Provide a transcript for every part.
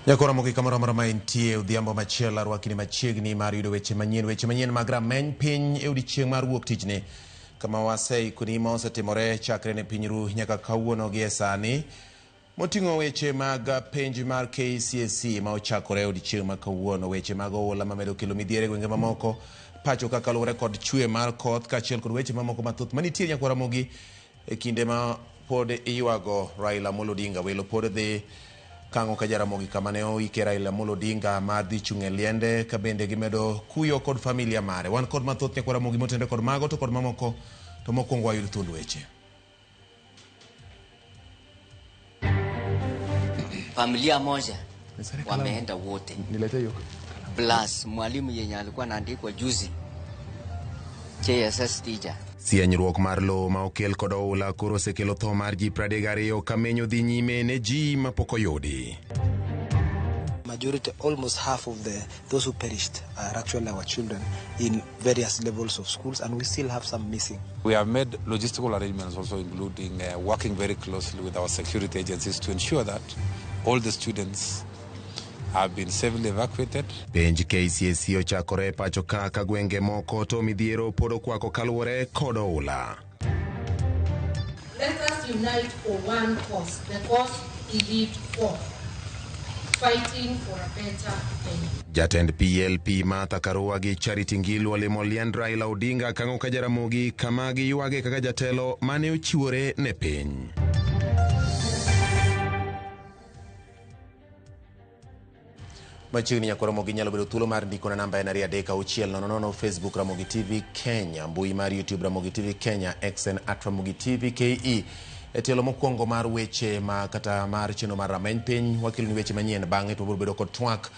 Nyako Ramogi kamoro amora ma entie odhiambo machielo arwakni machiegni mar yudo weche manyien mag rameny piny e odiechieng' mar wuok tichni kama waseikoni ma osetimore chakre ne piny ru nyaka kawuono gi e sani moting'o weche mag penj mar KCSE ma ochakore e odiechieng' ma kawuono, weche mag oula mamedo kelo midhiero e gwenge mamoko pacho kaka luwore kod chwe mar koth kaachiel kod weche mamoko mathoth manitie nyakwa Ramogi e kinde ma pod iywago Raila Amolo Odinga. Welo pod dhi kang'o ka Jaramogi kama ne oike Raila Amolo Odinga mar dhi chung' e liende ka bende gimedo kuyo kod familia mare. Wan kod mathoth nyakwa Ramogi motenore kod mago to kod mamoko, to mokwongo wayud thuond weche. Familia moja wameenda wote, Nilete hiyo. Plus mwalimu yenye alikuwa anaandikwa juzi, JSS teacher. Sienyruok mar lowo ma okel kod oula koro osekelo tho mar ji 32 ka menyo dhi nyime ne ji mapok oyudi. Majority, almost half of the those who perished are actually our children in various levels of schools, and we still have some missing. We have made logistical arrangements also, including working very closely with our security agencies to ensure that all the students have been safely evacuated. Penj KCSE ochakore e pacho ka ka gwenge moko to midhiero pod okwako kaluwore kod oula. Let us unite for one cause, the cause he lived for, fighting for a better Kenya. Jatend PLP Martha Karua gi Charity Ngilu olimo liend Raila Odinga kang'o ka Jaramogi kama giywage kaka jatelo mane ochiwore ne piny. Machiegni nyakwa Ramogi nyalo bedo thuolo mar ndiko na namba en 23600, Facebook Ramogi TV Kenya, mbui mar YouTube Ramogi TV Kenya, X en @Ramogi TV KE. E tielo mokwongo mar weche ma kata mar chenro mar rameny piny wakeloni weche manyien, bang'e to wabiro bedo kod twak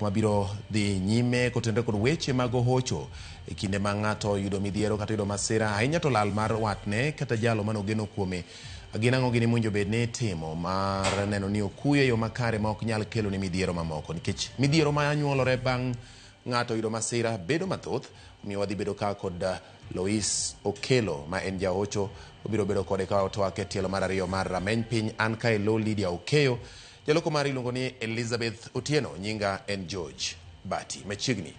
mabiro dhi nyime kotenore kod weche mag ohocho e kinde ma ng'ato oyudo midhiero kata oyudo masira ahinya to lal mar watne kata jalo mane ogeno kuome. Gin ang'o gini mowinjo bed ni itimo mar neno ni okuyo e yo makare ma ok nyal kelo ni midhiero mamoko, nikech midhiero ma nyuolore bang' ng'ato oyudo masira bedo mathoth. Omiyo wadhi bedo ka kod Lois Okelo ma en jahocho, obiro bedo kode ka otwak e tielo mar ariyo mar rameny piny. An kae lo Lydia Okeyo, jaloko mar iluongo ni Elizabeth Otieno, nyinga en George Bati. Machiegni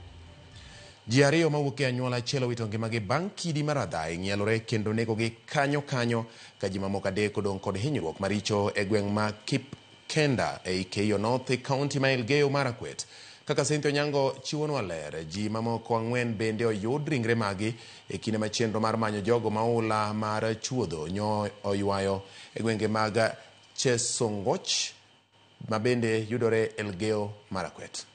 ji ariyo mawuok e anyuola achiel owito ngimagi bang' kidi mar adhayi ng'ielore kendo negogi kanyo kanyo ka ji mamoko adek odong' kod hinyruok maricho e gweng' ma Kipkenda ei Keyo North e kaunti ma Elgeyo Marakwet. Kaka Cynthia Onyango chiwonwa ler, ji mamoko 4 bende oyud ringre magi e kinde ma chenro mar manyo jogo ma oula mar chuodho nyo oywayo e gwenge mag Chesongoch ma bende yudore Elgeyo Marakwet.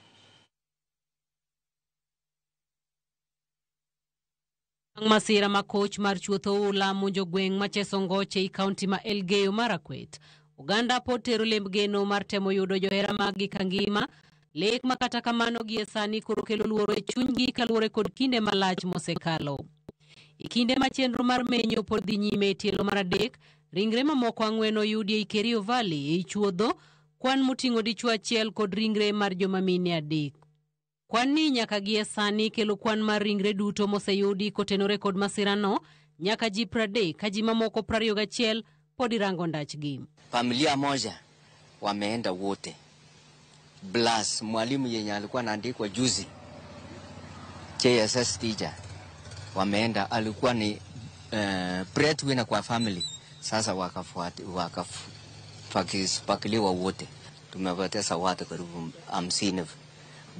Masira ma koch mar chuotho oula monjo gweng' ma Chesongoch ei kaunti ma Elgeyo Marakwet. Oganda pod tero lemb geno mar temo yudo johera maggi kangima, lek ma kata kamano gie sani koro kelo luoro e chunygi kaluwore kod kinde malach mosekalo. E kinde ma chenro mar menyo pod dhi nyime e tielo mar adek, ringre mamoko 4 oyudi ei Kerio Valley ei chuodho, kwan moting'o dichwo achiel kod ringre mar joma mine 3. Kwan ni nyaka gie sani kelo kwan mar ringre duto moseyudi kotenore kod masirano nyaka ji 30 ka ji mamoko 21 pod irango ndachgi. Familia moja wameenda wote, plus mwalimu yenye alikuwa anaandikwa juzi, JSS teacher, wameenda, alikuwa ni breadwinner kwa family. Sasa wakapakiliwa wote. Tumepoteza watu karibu 50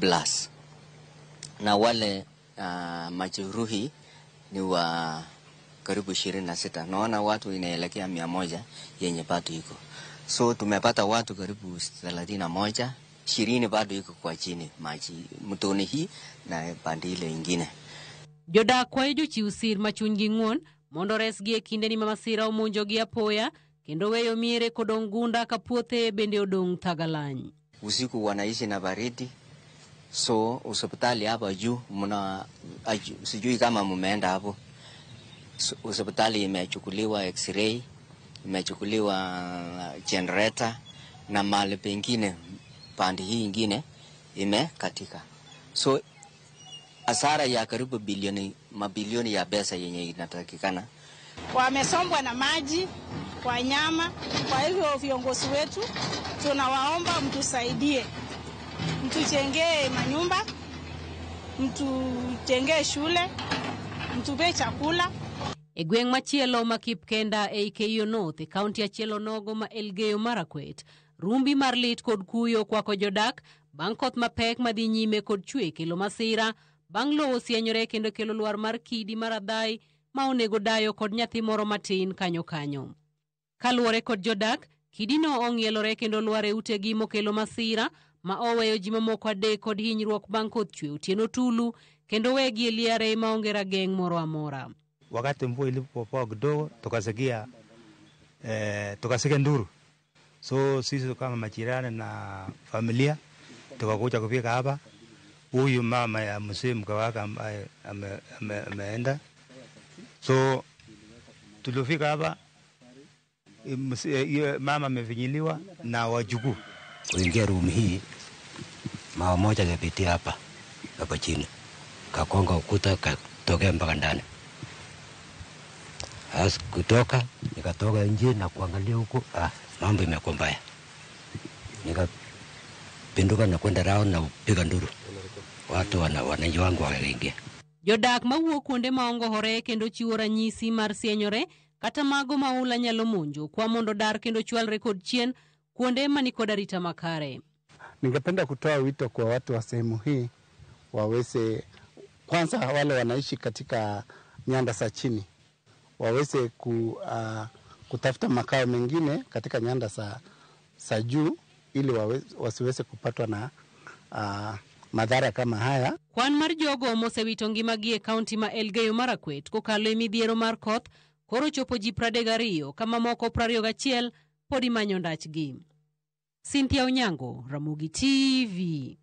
plus, na wale majeruhi ni wa karibu 26. Naona watu inaelekea 100 yenye bado iko. So tumepata watu karibu 31, 20 bado iko kwa chini maji mtoni hii na pande ile ingine. Jodak kwayo jochiw sir ma chunygi ng'won mondo resgi e kinde ni ma masira omonjo gi apoya kendo weyo miere kodong' gunda ka puothe bende odong' thagalany. Usiku wanaishi na baridi, so hospitali hapa juu mna sijui kama mmeenda hapo. So, hospitali imechukuliwa x-ray, imechukuliwa generator na mahali pengine pande hii ingine imekatika. So hasara ya karibu bilioni, mabilioni ya pesa yenye inatakikana. Wamesombwa na maji, wanyama. Kwa hivyo viongozi wetu Tunawaomba mtusaidie, mtujengee manyumba, mtujengee shule, mtupee chakula. E gweng' machielo ma Kipkenda ei Keyo North e kaunti achiel onogo ma Elgeyo Marakwet, rumbi mar lit kod kuyo kwako jodak bang' koth mapek madhi nyime kod chwe kelo masira bang' lowo sienyore kendo kelo lwar mar kidi mar adhai ma onego dayo kod nyathi moro matin kanyo kanyo. Kaluwore kod jodak, kidino ong'ielore kendo lwar e utegi mokelo masira ma oweyo ji mamoko adek kod hinyruok bang' koth chwe otieno tulu kendo wegi e liare maonge rageng' moro amora. Wakati mvua ilipopoa kidogo tukasikia tukasikia nduru, so sisi kama majirani na familia tukakuja kufika hapa. Huyu mama ya mzee mke wake ambaye ameenda, so tulifika hapa mama amefinyiliwa na wajukuu. Kuingia room hii mawe moja kapitia hapa hapa chini kakonga ukuta katokea mpaka ndani. As kutoka nikatoka nje na kuangalia huko, mambo imekuwa mbaya. Nikapinduka na kwenda round na kupiga nduru, watu wananchi wangu wakaingia. Jodak mawuok kuonde ma ongohore kendo chiwo ranyisi mar sienyore kata mago ma oula nyalo monjo kwa mondo dar kendo chwalre kod chien kuonde manikod arita makare. Ningependa kutoa wito kwa watu wa sehemu hii waweze, kwanza wale wanaishi katika nyanda za chini waweze kutafuta makao mengine katika nyanda za juu ili wasiweze kupatwa na madhara kama haya. Kwan mar jogo mosewito ngimagi e kaunti ma Elgeyo Marakwet kokalo e midhiero mar koth koro chopo ji 32 kama moko 21 pod imanyo ndachgi. Cynthia Onyango, Ramogi TV.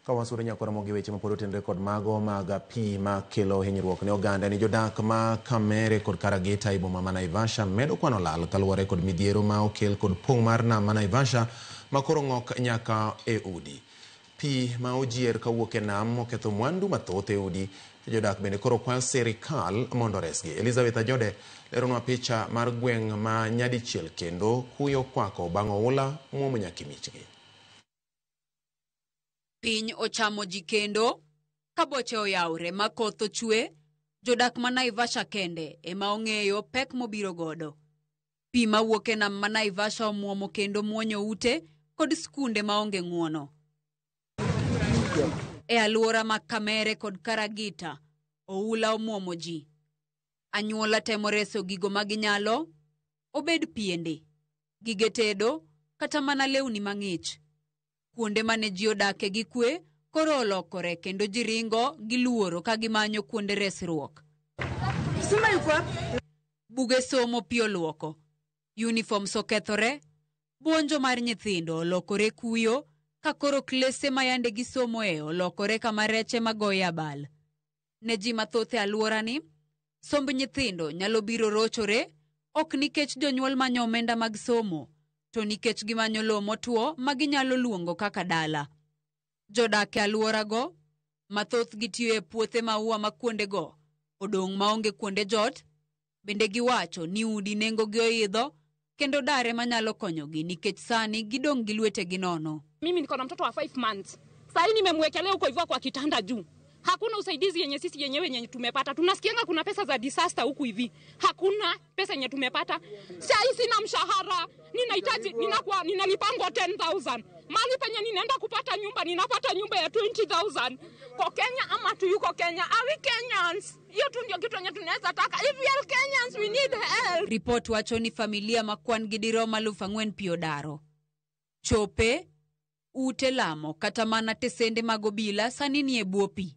Ka wasure nyako Ramogi weche mapod otenore kod mago mag pi makelo hinyruok ne oganda ni jodak ma Kamere kod Karagita e boma ma Naivasha medo kwano lal kaluwore kod midhiero ma okel kod pong' mar nam ma Naivasha ma koro ng'ok nyaka e udi. Pi ma ojier kawuok e nam oketho mwandu mathoth e udi. Jodak bende koro kwayo sirikal mondo oresgi. Elizabeth Ajode leronwa picha mar gweng' ma nyadichiel kendo kuyo kwako bang' oula muomo nyaka e miechgi. Piny ochamo ji kendo ka boche oyawre ma koth ochwe, jodak ma Naivasha kende ema ong'eyo pek mobiro godo. Pi mawuok e nam ma Naivasha omuomo kendo muonyo ute kod skunde maonge ng'uono. E alwora ma Kamere kod Karagita, oula omuomo ji. Anyuola temo reso gigo ma ginyalo, obed piende, gige tedo, kata mana lewni mang'ich. Kuonde mane ji odake gi kwe koro olokore kendo ji ringo gi luoro ka gimanyo kuonde resruok. Buge somo pi oluoko, uniforms okethore, buonjo mar nyithindo olokore kuyo ka koro klese ma yande gisomoe olokore kama reche magoyo abal. Ne ji mathoth e alworani, somb nyithindo nyalo biro rochore ok nikech jonyuol manyo omenda mag somo, to nikech gimanyo lowo motwo ma ginyalo luongo kaka dala. Jodak e alworago, mathoth gitiyo e puothe maua ma kuondego odong' maonge kuonde jot, bende giwacho ni udi nengogi oidho kendo dar ema nyalo konyogi nikech sani gidong' gi lwetegi nono. Mimi niko na mtoto wa 5 months. Sasa nimemwekelea huko hivyo kwa kitanda juu. Hakuna usaidizi yenye sisi yenyewe yenye tumepata. Tunasikianga kuna pesa za disaster huku hivi. Hakuna pesa yenye tumepata. Sasa hii sina mshahara. Ninahitaji ninakuwa ninalipangwa 10,000. Mali penye ninaenda kupata nyumba ninapata nyumba ya 20,000. Kwa Kenya ama tu yuko Kenya? Are we Kenyans? Hiyo tu ndio kitu yenye tunaweza taka. If we are Kenyans we need help. Report wacho ni familia ma kwan gi dirom 4,000 pi odaro. Chope, ute lamo kata mana tesende mag obila sani ni e bwo pi.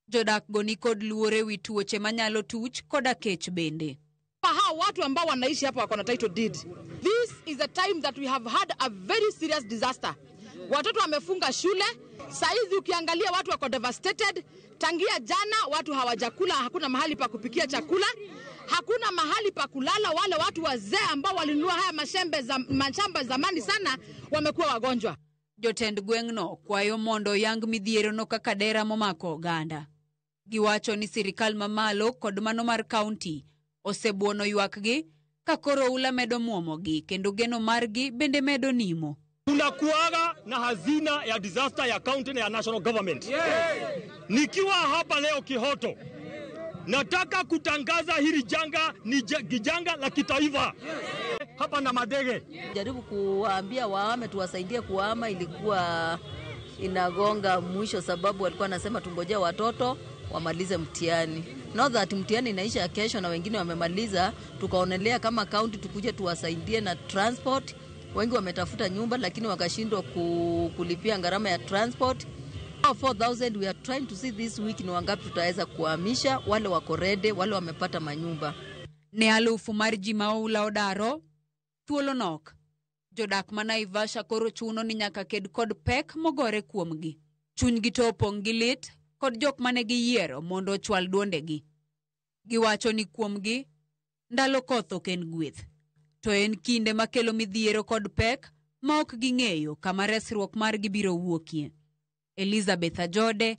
Jodak go ni kod luoro ewi tuoche manyalo tuch koda kech bende. Hao watu ambao wanaishi hapa wako na title deed. This is a time that we have had a very serious disaster. Watoto wamefunga shule, saizi ukiangalia watu wako devastated. Tangia jana watu hawajakula, hakuna mahali pa kupikia chakula, hakuna mahali pa kulala. Wale watu wazee ambao walinunua haya mashamba zamani sana wamekuwa wagonjwa. Jotend gweng'no kwayo mondo oyang midhierono kaka dera momako oganda. Giwacho ni sirikal mamalo kod mano mar kaunti osebuono ywakgi Ka koro oula medo muomogi kendo geno margi bende medo nimo. Tunakuaga na hazina ya disaster ya county na ya national government. Nikiwa hapa leo Kihoto, nataka kutangaza hili janga ni janga la kitaifa. Hapa na Madege. Jaribu kuwaambia waame, tuwasaidie kuhama, ilikuwa inagonga mwisho sababu walikuwa nasema tungojea watoto wamalize mtihani. Not that mtihani inaisha kesho na wengine wamemaliza, tukaonelea kama county tukuje tuwasaidie na transport. Wengi wametafuta nyumba lakini wakashindwa kulipia gharama ya transport. 4,000 we are trying to see this week ni wangapi tutaweza kuhamisha, wale wako ready, wale wamepata manyumba. Ne alufu mar ji ma oula odaro, thuolo nok. Jodak ma Naivasha koro chuno ni nyaka ked kod pek mogore kuomgi. Chunygi to opong' gi lit kod jok mane giyiero mondo ochwal duondegi. Giwacho ni kuomgi, ndalo koth ok en gweth. To en kinde makelo midhiero kod pek ma ok ging'eyo kama resruok margi biro wuokie. Elizabeth Ajode,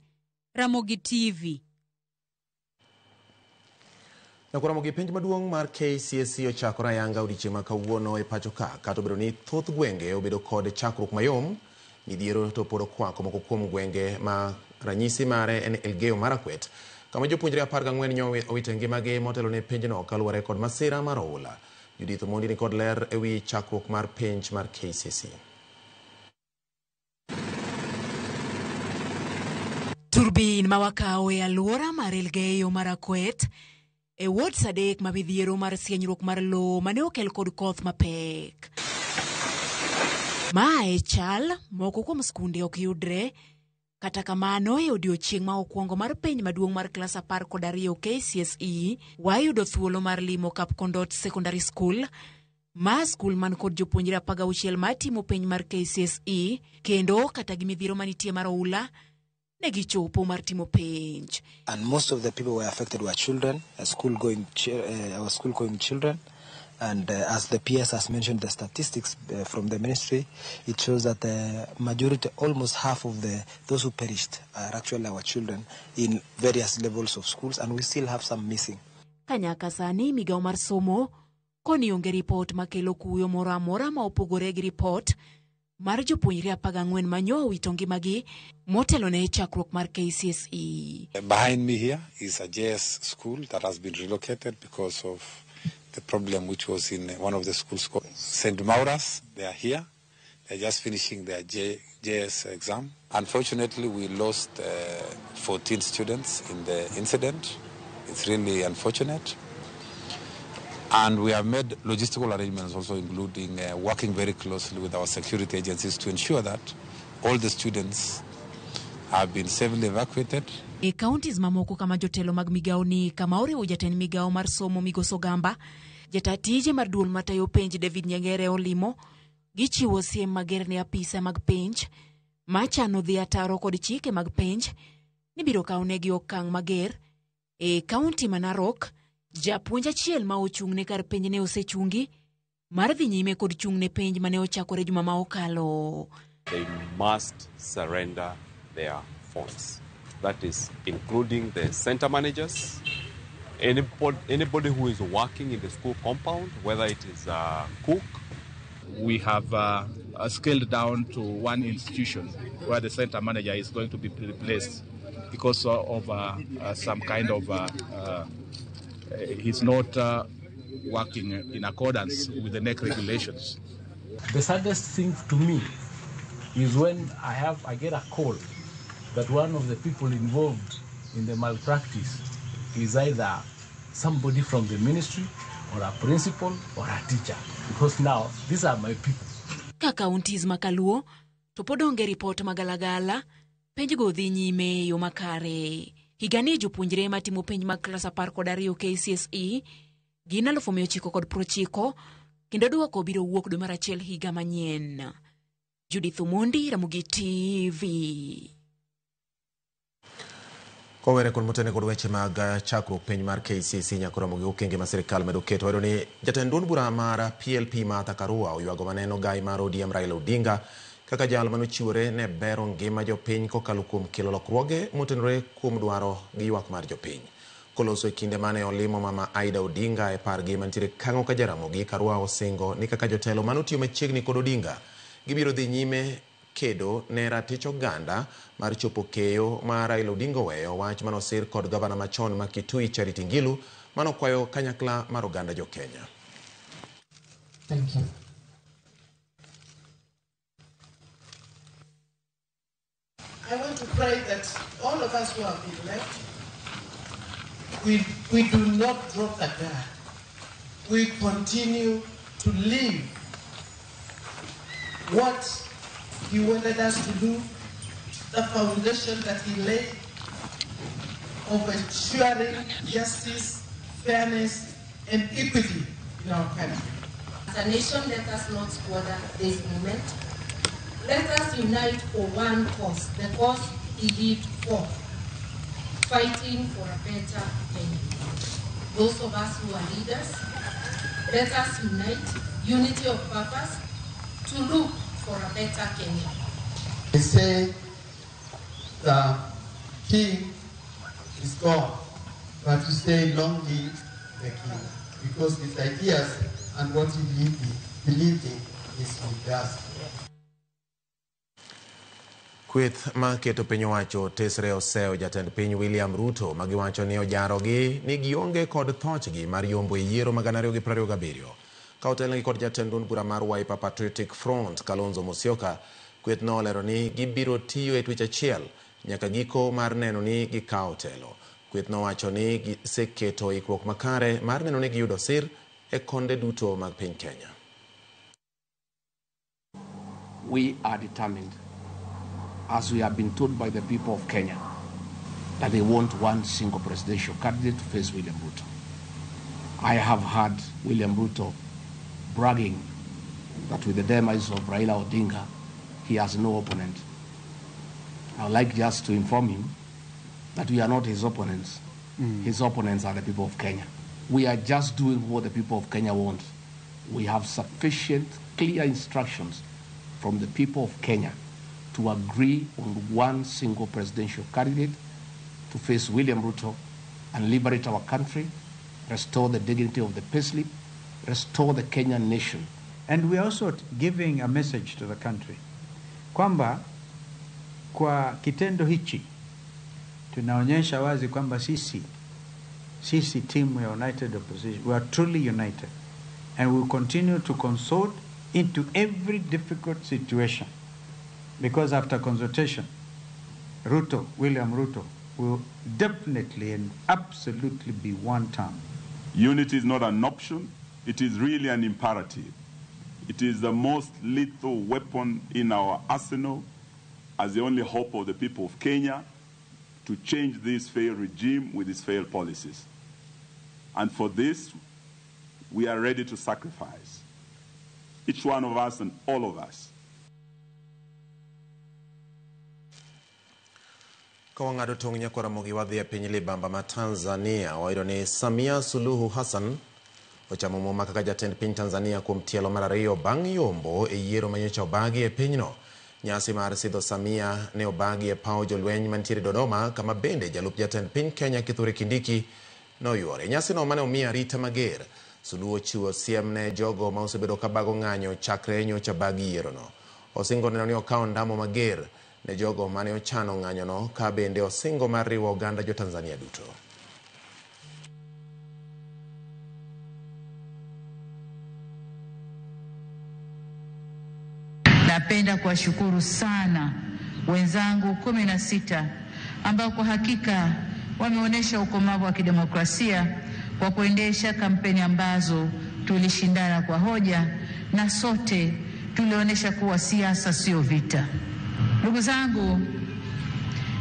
Ramogi TV. Nyakwar penj maduong' mar KCSE ochakore ayanga odiechieng' ma kawuono e pacho ka, kata obedo ni thoth gwenge obedo kod chakruok mayom, midhiero to pod okwako moko kuom gwenge ma ranyisi mare en Elgeyo Marakwet, kama jopuonjre 14 nyo owito ngimagi motelo ne penjno kaluwore kod masira mar oula. Judith Omondi ni kod ler ewi chakruok mar penj mar KCSE. Turbin mawakawo e alwora mar Elgeyo Marakwet e ward 3 ma midhiero mar sienyruok mar lowo mane okel kod koth mapek. Ma e chal moko kuom skunde ok yudre. Kata kamano e odiochieng' ma okwongo mar penj maduong' mar klas 12 KCSE, wayudo thuolo mar limo Kapkondot Secondary School, ma skul man kod jopuonjre 16 matimo penj mar KCSE, kendo kata gi midhiero manitie mar oula, ne gichopo mar timo penj. And most of the people were affected were children, school-going our school-going children. And as the PS has mentioned, the statistics from the ministry, it shows that the majority, almost half of those who perished are actually our children in various levels of schools, and we still have some missing. Kanyaka sani migawo mar somo koni onge ripot makelo kuyo moro amora ma opogore gi ripot mar jopuonjre 14 manyo owito ngimagi motelo ne chakruok mar KCSE. Behind me here is a JS school that has been relocated because of the problem which was in one of the schools called St. Maura's. They are here. They are just finishing their JS exam. Unfortunately, we lost 14 students in the incident. It's really unfortunate. And we have made logistical arrangements also, including working very closely with our security agencies to ensure that all the students have been safely evacuated. E counties mamoko kama jotelo mag migawo ni kama oriwo jatend migawo mar somo Migosi Ogamba, jata tije mar duol matayo penj David Nyang'ere olimo, gichiwo siem mager ne apisa mag penj machano dhi ataro kod chike mag penj ni biro kawnegi okang' mager. E kaunti ma Narok, japuonj achiel ma ochung' ne kar penj ne osechungi mar dhi nyime kod chung' ne penj mane ochakore juma ma okalo. They must surrender their phones. That is including the center managers, anybody who is working in the school compound, whether it is a cook. We have scaled down to one institution where the center manager is going to be replaced because of some kind of, he's not working in accordance with the NEC regulations. The saddest thing to me is when I get a call that one of the people involved in the malpractice is either somebody from the ministry or a principal or a teacher, because now these are my people. Ka counties makaluo to pod onge ripot magalagala, penj go dhi nyime e yo makare. Higani jopuonjre matimo penj mag klas 12 KCSE gin 990 kendo duoko biro wuok dwe mar achiel higa manyien. Judith Omondi, Ramogi TV. Kowere kod motene kod weche mag chakruok penj mar KCSE nyaka Ramogi okenge ma sirikal medo keto. Wayudo ni jatend duond bura mar PLP Martha Karua oywago maneno gai mar ODM Raila Odinga kaka jal manochiwore ne bero ngima jopiny kokalo kuom kelo lokruoge motenore kuom dwaro gi ywak mar jopiny. Koloso e kinde mane olimo mama Aida Odinga e pargi mantiere Kang'o ka Jaramogi, Karua osingo ni kaka jotelo manotiyo machiegni kod Odinga, gibiro dhi nyime kedo ne ratich oganda mar chopo keyo ma Raila Odinga oweyo, wach manosir kod gavana machon ma Kitui Charity Ngilu manokwayo kanyakla mar oganda jo Kenya. Thank you. I want to pray that all of us who have been left, we do not drop the guard. We continue to live what he wanted us to do, the foundation that he laid of ensuring justice, fairness, and equity in our country. As a nation, let us not squander this moment. Let us unite for one cause, the cause he lived for, fighting for a better Kenya. Those of us who are leaders, let us unite, unity of purpose, to look for a better Kenya. They say the king is gone, but to say long live the king, because his ideas and what he believed in is with us. Kweth ma keto piny owacho tesre oseyo jatend piny William Ruto magiwacho ni ojarogi ni gionge kod thochgi mar yombo e yiero mag 2027. Ka otelnegi kod jatend duond bura mar Wiper Patriotic Front Kalonzo Musyoka, kweth no olero ni gibiro tiyo e twech achiel nyaka giko mar neno ni gikawo telo. Kweth nowacho ni giseketo ikruok makare mar neno ni giyudo sir e konde duto mag piny Kenya. We are determined, as we have been told by the people of Kenya, that they want one single presidential candidate to face William Ruto. I have heard William Ruto bragging that with the demise of Raila Odinga, he has no opponent. I would like just to inform him that we are not his opponents. His opponents are the people of Kenya. We are just doing what the people of Kenya want. We have sufficient, clear instructions from the people of Kenya to agree on one single presidential candidate to face William Ruto and liberate our country, restore the dignity of the payslip, restore the Kenyan nation. And we are also giving a message to the country kwamba kwa kitendo hichi tunaonyesha wazi kwamba sisi timu ya United Opposition, we are truly united and we will continue to consult into every difficult situation, because after consultation, Ruto, William Ruto, will definitely and absolutely be one term. Unity is not an option, it is really an imperative. It is the most lethal weapon in our arsenal as the only hope of the people of Kenya to change this failed regime with its failed policies. And for this, we are ready to sacrifice, each one of us and all of us. Ka wang'ado tong' nyakwa Ramogi wadhi e piny libamba ma Tanzania, wayudo ni Samia Suluhu Hassan ochamo muma kaka jatend piny Tanzania kuom tielo mar ariyo bang' yombo e yiero manyocha obagi e pinyno. Nyasi mar sidho Samia ne obagi e paw jolweny mantiere Dodoma, kama bende jalup jatend piny Kenya Kithure Kindiki noyuore. Nyasino mane omiyo arita mager, Suluhu ochiwo siem ne jogo ma osebedo ka bago ng'anyo chakre nyocha bag yierono. Osingo neno ni okawo ndamo mager ne jogo mane ochano ng'anyono, ka bende osingo mar riwo oganda jo Tanzania duto. Napenda kuwashukuru sana wenzangu 16 ambao kwa hakika wameonyesha ukomavu wa kidemokrasia kwa kuendesha kampeni ambazo tulishindana kwa hoja na sote tulionyesha kuwa siasa sio vita. Ndugu zangu,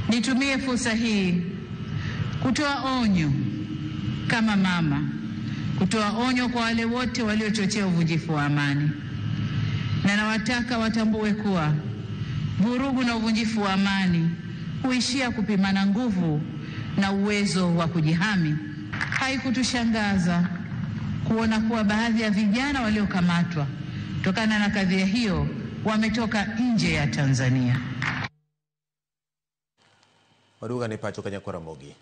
nitumie fursa hii kutoa onyo kama mama, kutoa onyo kwa wale wote waliochochea uvunjifu wa amani. Na nawataka watambue kuwa vurugu na uvunjifu wa amani huishia kupimana nguvu na uwezo wa kujihami. Haikutushangaza kuona kuwa baadhi ya vijana waliokamatwa kutokana na kadhia hiyo wametoka nje ya Tanzania. Waduga ni pacho kanya kwa Ramogi.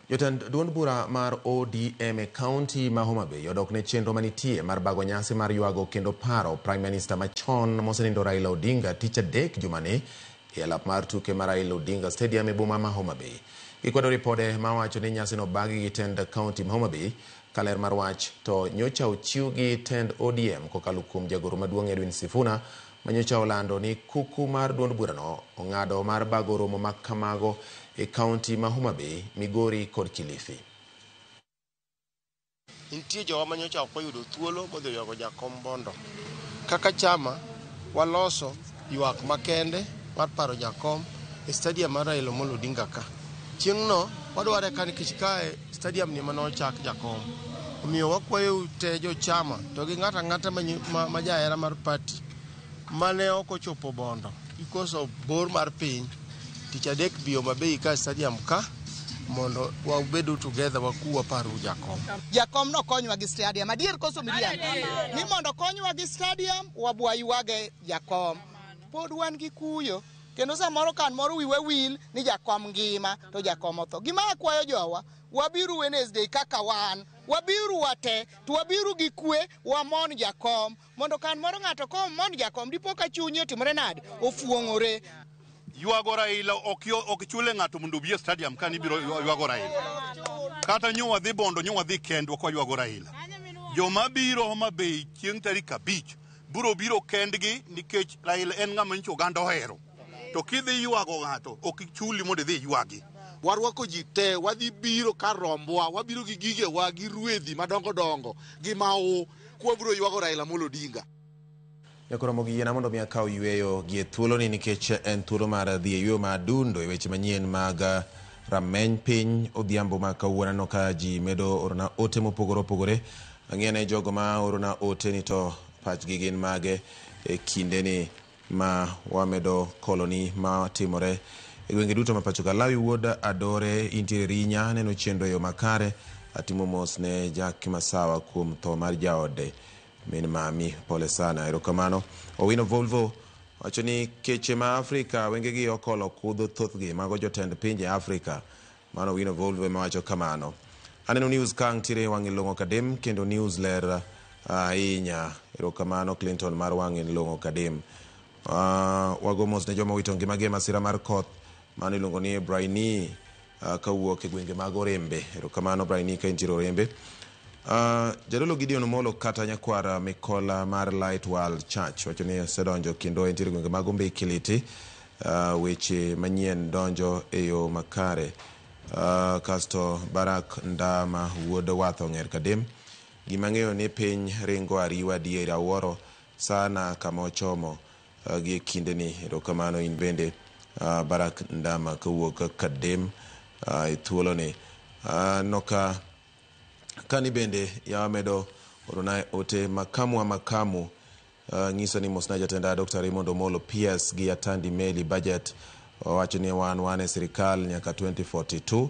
Jotend duond bura mar ODM e kaunti ma Homa Bay odok ne chenro manitie mar bago nyasi mar ywago kendo paro Prime Minister machon mosenindo Raila Odinga tich adek jumani e alap mar tuke mar Raila Odinga Stadium e boma ma Homa Bay. Gikwedo ripode mawacho ni nyasino obagi gi tend kaunti ma Homa Bay kaler mar wach to nyocha ochiw gi tend ODM kokalo kuom jagoro maduong' Edwin Sifuna manyocha olando ni kuku mar duond burano ong'ado mar bago romo ma kamago e kaunti ma Homa Bay, Migori kod Kilifi. Nitie jowa manyocha ok oyudo thuolo modhi ywago jakom Bondo. Kaka chama waloso ywak makende mar paro jakom e stadium mar Raila Amolo Odinga ka. Chieng'no wadware ka nikech kae stadium ni ema nochak jakom. Omiyo wakwayo te jochama to gi ng'ato ang'ata ma jahera mar party mane ok ochopo Bondo because of bor mar piny tich adek bi Homa Bay ka stadium ka mondo wabedu together waku waparu jakom. Jakom nokonywa gi stadium. Adier koso miriambo? Ni mondo konywa gi stadium, wabwa ywage jakom. Pod wan gi kuyo. Kendo samoro kan moro wiwa wil ni jakom ngima to jakom otho. Gima akwayo jowa, wabiru Wednesday kaka wan, wabiru wate, to wabiru gi kwe, wamon jakom. Mondo kan moro ng'ato komon jakom, dipo ka chunye otimore nade? Ofuong'ore. Ywago Raila ok chule ng'ato mondo obi e stadium ka nibiro ywago Raila. Kata nyo wadhi Bondo, nyo wadhi kendwa kwa ywago Raila. Joma biro Homa Bay chieng' tarik 5 biro biro kendgi nikech Raila en ng'ama nyicho oganda ohero. To kidhi ywago ng'ato ok chuli mondo idhi ywagi. Warwako ji te, wadhi biro kar rombwa, wabiro gi gigewa, gi ruedhi madongo dongo, gi mau, kwabiro ywago Raila Amolo Odinga. Nyakoromo gi yiena mondo mi akaw yweyo gi e thuoloni nikech en thuolo mar dhi e yweyo ma adundo e weche manyien mag rameny piny odhiambo ma kawuono aneno ka ji medo orona ote mopogore opogore. Ang'eyo ne jogo ma orona ote ni to pachgi gin mage e kindeni ma wamedo koloni ma timore e gwenge duto ma pacho ka. Lawi wuod Adore intiere Rinya neno chenro e yo makare. Atimo mos ne Jack Masawa kuom tho mar jaode min mami, pole sana, erokamano. Owino Volvo wacho ni keche ma Afrika wengegi okolo kudho thothgi mago jotend pinje Afrika. Mano Owino Volvo ema wacho kamano. Aneno news ka ntiere wang'e long'o kadem kendo news ler ahinya. Erokamano Clinton mar wang'e long'o kadem. Wago mos ne joma owito ngimagi e masira mar koth mano iluongo ni Braini kawuok e gwenge mag Orembe. Erokamano Braini ka intiere Orembe. Jadolo Gideon Omolo kata nyakwar Mikola mar Light World Church wacho ni osedonjo kendo entiere gwenge mag Ombe Kiliti. Weche manyien donjo e yo makare. Kasto Barak Ndama wuod Wath Ong'er Kadem. Gima ang'eyo ni piny ringo ariwa adier awuoro sana kama ochomo gi kindeni. Erokamano in bende Barak Ndama kawuok Kadem e thuoloni. Noka kani bende yawa medo orona ote makamu wa makamu nyiso ni mosna jatenda Dr. Raymond Omolo PS gi Atandi Meli budget owacho ni wan e sirikal nyaka 2042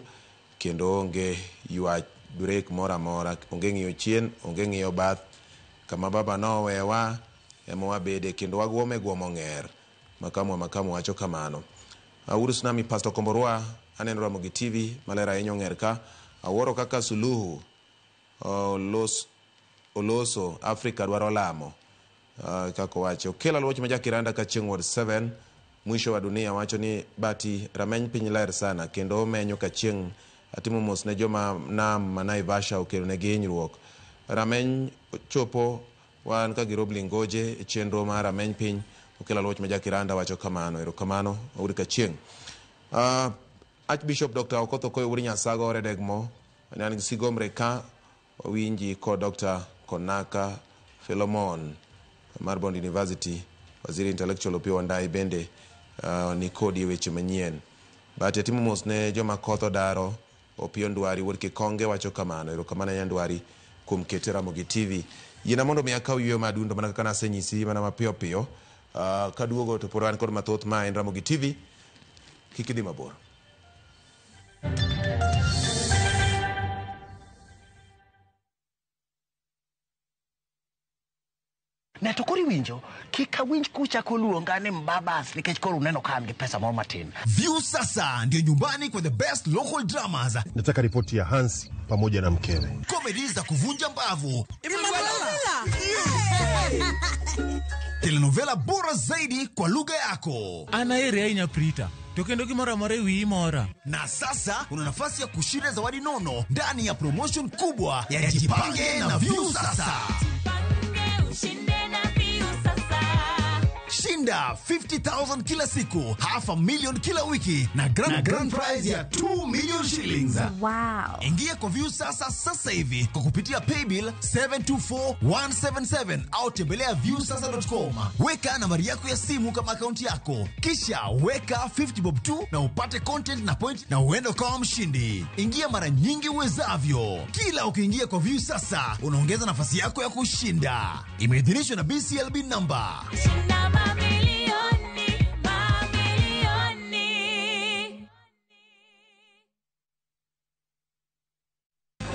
kendo onge ywak break moro amora, onge ng'iyo chien, onge ng'iyo bath, kama baba nowewa ema wabede kendo wagwome gwomo ng'er. Makamu wa makamu wacho kamano. Uhuru Tsunami Pastor Komborwa aneno Ramogi TV maler ahinya ong'er ka. Awuoro kaka Suluhu oloso Afrika dwaro lamo. Kaka owacho. Okelo aluoch ma Jakiranda ka chieng' Ward 7 mwisho wa dunia wacho ni bati rameny piny ler sana kendo omenyo ka chieng' atimo mos ne joma nam ma Naivasha okelo negi hinyruok. Rameny chopo wan ka girob Lingoje e chenro mar rameny piny. Okelo aluoch ma Jakiranda wacho kamano. Erokamano Uhuru Kachieng'. Archbishop Dr. Okoth Okoyo Wuod Nyasago Oredegmo an gi sigomre ka owinji kod Dr. Konaka Philemon mar Bond University. Waziri Intellectual Opiyo Wandayi bende ni kodi e weche manyien. But atimo mos ne joma koth odaro Opiyo Ndwari wuod Kikonge wacho kamano. Erokamano Nyandwari kuom kete Ramogi TV. Yiena mondo mi akaw yweyo madundo mana kaka nasenyisi mana mapiyo piyo. Kaduogo to pod wan kod mathoth ma en Ramogi TV. Kik idhi mabor. Ne to koro iwinjo, kik awinj kuchako luonga ni mbabas nikech koro uneno ka an gi pesa moro matin. Viusasa ndio nyumbani kwa the best local dramas. Nataka ripoti ya Hansi pamoja na mkewe. Comedy za kuvunja mbavu. Telenovela bora zaidi kwa lugha yako. An aheri ahinya Prita, to kendo gimoro amora e wiyi mora. Na sasa una nafasi ya kushinda zawadi nono ndani ya promotion kubwa ya Jipange na Viusasa. Shinda 50,000 kila siku, 500,000 kila wiki na grand prize ya 2 million shillings. Wow. Ingia kwa Viusasa sasa hivi kwa kupitia paybill 724177 au tembelea viusasa.com. Weka nambari yako ya simu kama akaunti yako, kisha weka 50 bob tu na upate content na point na uende ukawa mshindi. Ingia mara nyingi uwezavyo. Kila ukiingia kwa Viusasa unaongeza nafasi yako ya kushinda. Imeidhinishwa na BCLB number.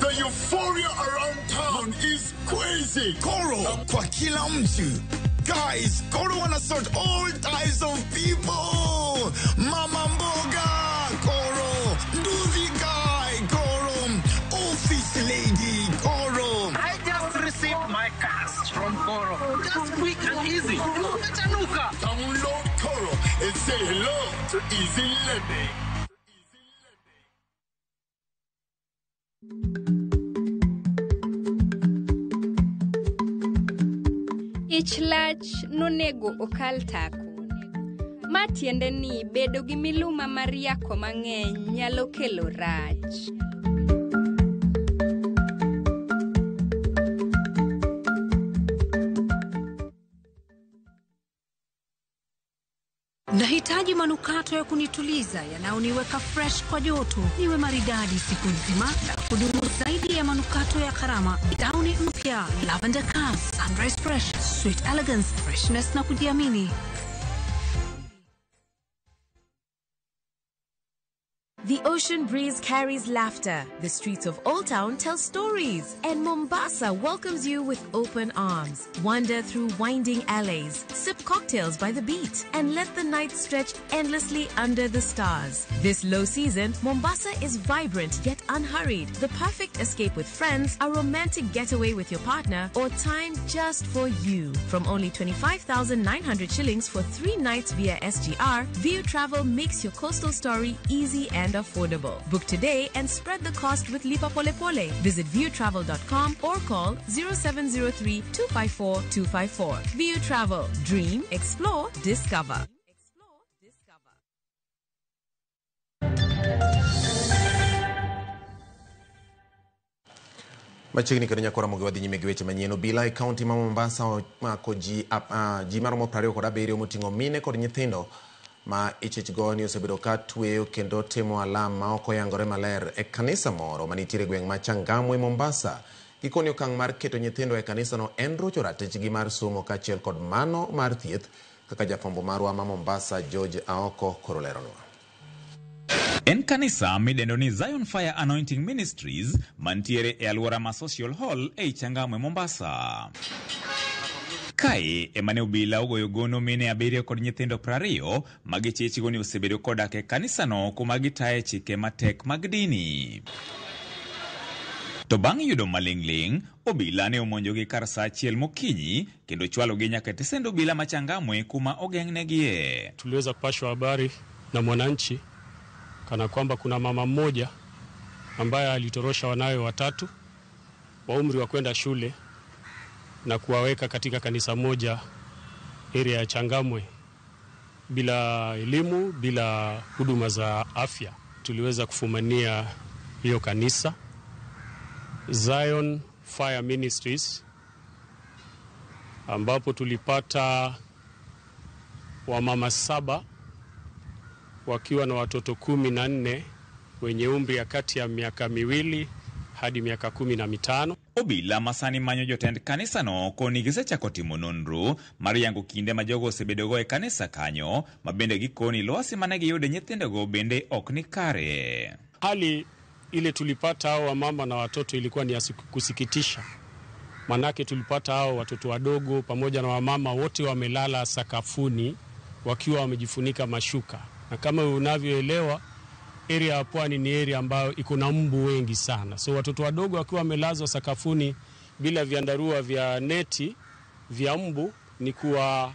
The euphoria around town is crazy. Koro kwa kila mtu. Guys, Koro wanna sort all types of people. Mama mboga, Koro. Nduthi guy, Koro. Office lady, Koro. I just received my cash from Koro. Just quick and easy. Umechanuka. Download Koro and say hello to easy living. Ich lach nonego okal tako. Ma tiende ni bedo gi miluma mar yako mang'eny nyalo kelo rach. Nahitaji manukato ya kunituliza yanayoniweka fresh kwa joto, niwe maridadi siku nzima na kudumu zaidi ya manukato ya gharama. Downy mpya Lavender Calm, Sunrise Fresh, Sweet Elegance, freshness na kujiamini. The ocean breeze carries laughter. The streets of Old Town tell stories. And Mombasa welcomes you with open arms. Wander through winding alleys, sip cocktails by the beach, and let the night stretch endlessly under the stars. This low season, Mombasa is vibrant yet unhurried. The perfect escape with friends, a romantic getaway with your partner, or time just for you. From only 25,900 shillings for 3 nights via SGR, View Travel makes your coastal story easy and affordable. Book today and spread the cost with Lipa Pole Pole. Visit viewtravel.com or call 0703 254 254. View Travel. Dream, explore, discover. Machiegni kendo nyakora Ramogi wadhi nyime gi weche manyien. Obila e kaunti ma Mombasa omako ji maromo 27 moting'o mine kod nyithindo ma ichich go ni osebedo ka tweyo kendo timo alam ma ok oyangore maler e kanisa moro manitiere e gweng' ma Changamwe, Mombasa. Gikoni okang' mar keto nyithindo e kanisano en rocho ratichgi mar somo kaachiel kod mano mar thieth, kaka jafwambo marwa ma Mombasa George Aoko koro leronwa. En kanisa midendo ni Zion Fire Anointing Ministries mantiere e alwora ma Social Hall ei Changamwe, Mombasa. Kae ema ne obila ogoyo gono mine 7 kod nyithindo 20 ma gichich go ni osebedo kodak e kanisano kuma gitaye chike matek mag dini. To bang' yudo maling'ling', obila ne omonjogi kar saa 1 mokinyi kendo chwalogi nyaka e tesend obila ma Changamwe kuma ogeng'negie. Tuliweza kupashwa habari na mwananchi kana kwamba kuna mama mmoja ambaye alitorosha wanawe watatu wa umri wa kwenda shule na kuwaweka katika kanisa moja area ya Changamwe bila elimu, bila huduma za afya. Tuliweza kufumania hiyo kanisa Zion Fire Ministries, ambapo tulipata wamama 7 wakiwa na watoto 14 wenye umri ya kati ya miaka 2 hadi miaka 15. Obila masani manyo jotend kanisano koni gisechako timo nonro mar yango kinde ma jogo osebedogo e kanisa kanyo, ma bende gikoni lwasi mane giyude nyithindogo bende ok ni kare. Hali ile tulipata hao wamama na watoto ilikuwa ni ya kusikitisha. Manake tulipata hao watoto wadogo pamoja na wamama wote wamelala sakafuni wakiwa wamejifunika mashuka, na kama unavyoelewa area ya pwani ni area ambayo iko na mbu wengi sana, so watoto wadogo wakiwa wamelazwa sakafuni bila vyandarua vya neti vya mbu ni kuwa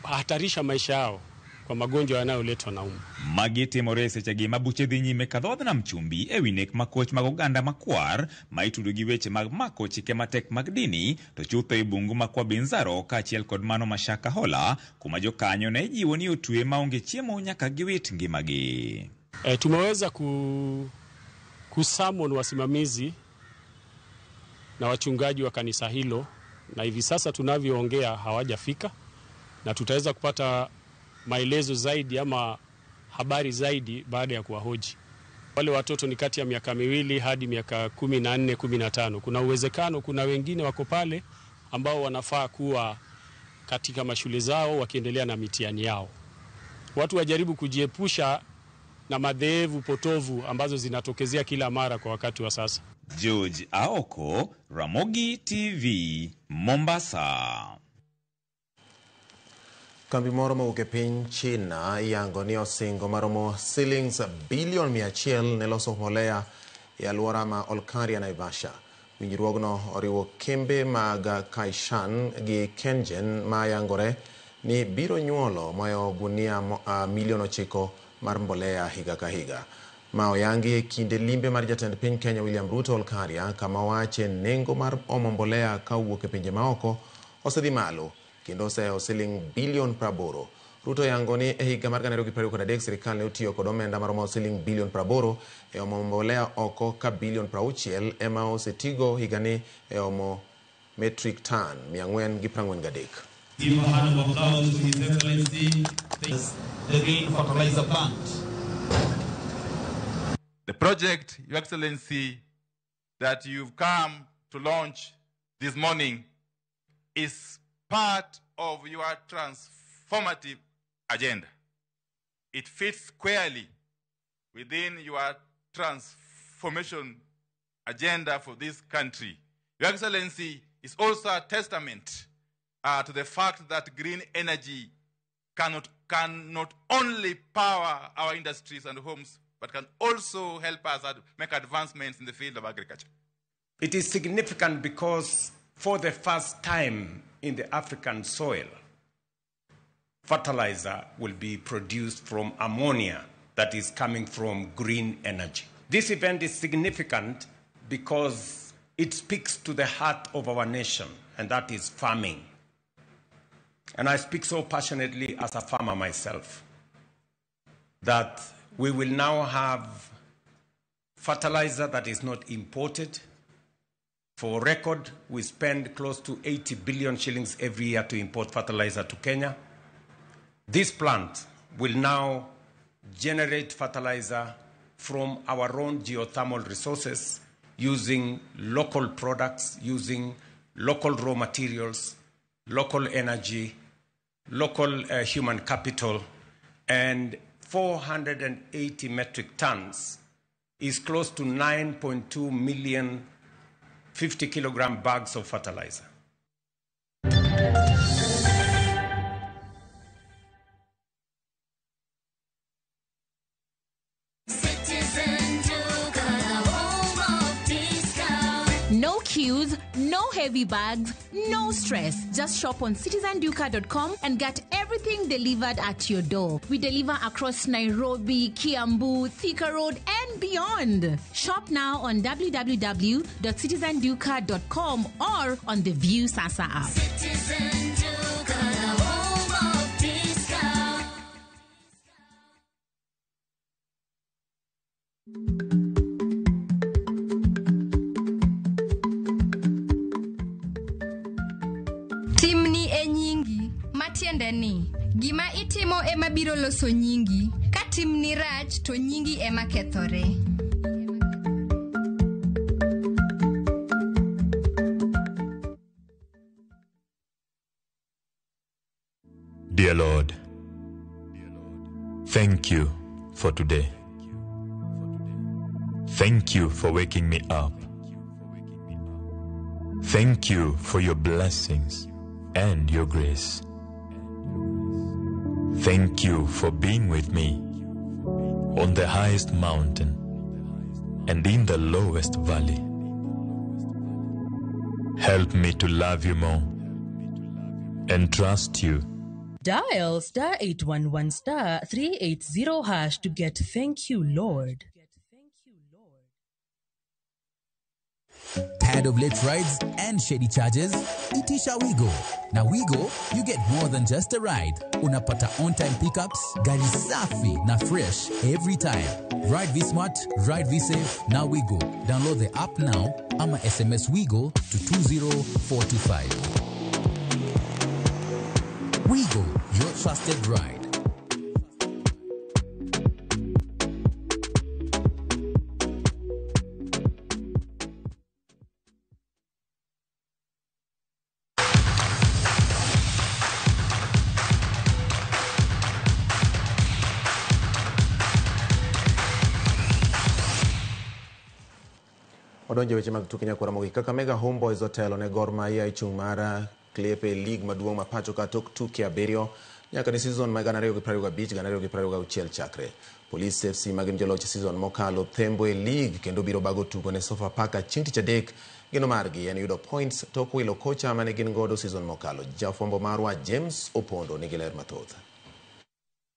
hatarisha maisha yao kwa magonjwa yanayoletwa na mbu. Magi timore e sechegi ma buche dhi nyime ka dhodh nam chumbi ewi nek makoch mag oganda makwar ma itudo gi weche mag mako chike matek mag dini to chutho e bungu ma Kwa Binzaro kaachiel kod mano ma Shakahola kuma jokanyo ne ijiwo ni otwe maonge chiemo nyaka giwit ngimagi. Tumeweza kusummon wasimamizi na wachungaji wa kanisa hilo, na hivi sasa tunavyoongea hawajafika, na tutaweza kupata maelezo zaidi ama habari zaidi baada ya kuwahoji. Wale watoto ni kati ya miaka 2 hadi miaka 14, 15. Kuna uwezekano kuna wengine wako pale ambao wanafaa kuwa katika mashule zao wakiendelea na mitihani yao. Watu wajaribu kujiepusha na madhehebu potovu ambazo zinatokezea kila mara kwa wakati wa sasa. George Aoko, Ramogi TV, Mombasa. Kambi moro mowuok e piny China iyango ni osingo maromo silings bilion 100 ne loso mbolea e alwora ma Olkaria, Naivasha. Winjruogno oriwo kembe mag Kaishan gi Kengen ma yangore ni biro nyuolo moyo gunia milion 9 mar mbolea higa ka higa. Ma oyangi e kinde limbe mar jatend piny Kenya William Ruto Olkaria, kama owache nengo mar omo mbolea kawuok e pinje maoko osedhi malo kendo osehewo siling bilion 80. Ruto yango ni e higa mar 2023 sirikal ne otiyo kod omenda maromo siling bilion 80 e omo mbolea oko ka bilion 60 ema osetigo higani e omo metric ton 443. Give a hand of applause to His Excellency, the green fertilizer plant. The project, Your Excellency, that you've come to launch this morning is part of your transformative agenda. It fits squarely within your transformation agenda for this country. Your Excellency is also a testament to the fact that green energy cannot only power our industries and homes, but can also help us make advancements in the field of agriculture. It is significant because for the first time in the African soil, fertilizer will be produced from ammonia that is coming from green energy. This event is significant because it speaks to the heart of our nation, and that is farming. And I speak so passionately as a farmer myself that we will now have fertilizer that is not imported. For record, we spend close to 80 billion shillings every year to import fertilizer to Kenya. This plant will now generate fertilizer from our own geothermal resources using local products, using local raw materials, local energy, local human capital, and 480 metric tons is close to 9.2 million 50-kilogram bags of fertilizer. No queues, no heavy bags, no stress. Just shop on citizenduka.com and get everything delivered at your door. We deliver across Nairobi, Kiambu, Thika Road, and beyond. Shop now on www.citizenduka.com or on the View Sasa app. Citizen Duka, the home of discount. Timni e nyingi, matiende ni gima itimo ema biro loso nyingi. Ka timni rach to nyingi ema kethore. Dear Lord, thank you for today. Thank you for waking me up. Thank you for your blessings and your grace. Thank you for being with me on the highest mountain and in the lowest valley. Help me to love you more and trust you. Dial star 811 star 380 hash to get thank you, Lord. Tired of late rides and shady charges? Itisha Wigo. Na Wigo, you get more than just a ride. Unapata on-time pickups, gari safi na fresh every time. Ride V-Smart, ride V-Safe, na Wigo. Download the app now ama SMS Wigo to 20425. Wigo, your trusted ride. Odonjo weche mag tuke nyakwara mogik. Kakamega Homeboys otelo ne Gor Mahia e chung' mar Klepe League maduong' ma pacho ka tok tuke 7 nyaka ne season ma 2025-2026 chakre. Police FC ma gin joloch season mokalo thembo e league kendo biro bago tugo ne Sofapaka chieng' tich adek. Geno margi en yudo points tok wilo kocha mane gin godo season mokalo. Jafwambo marwa James Opondo nigi ler mathoth.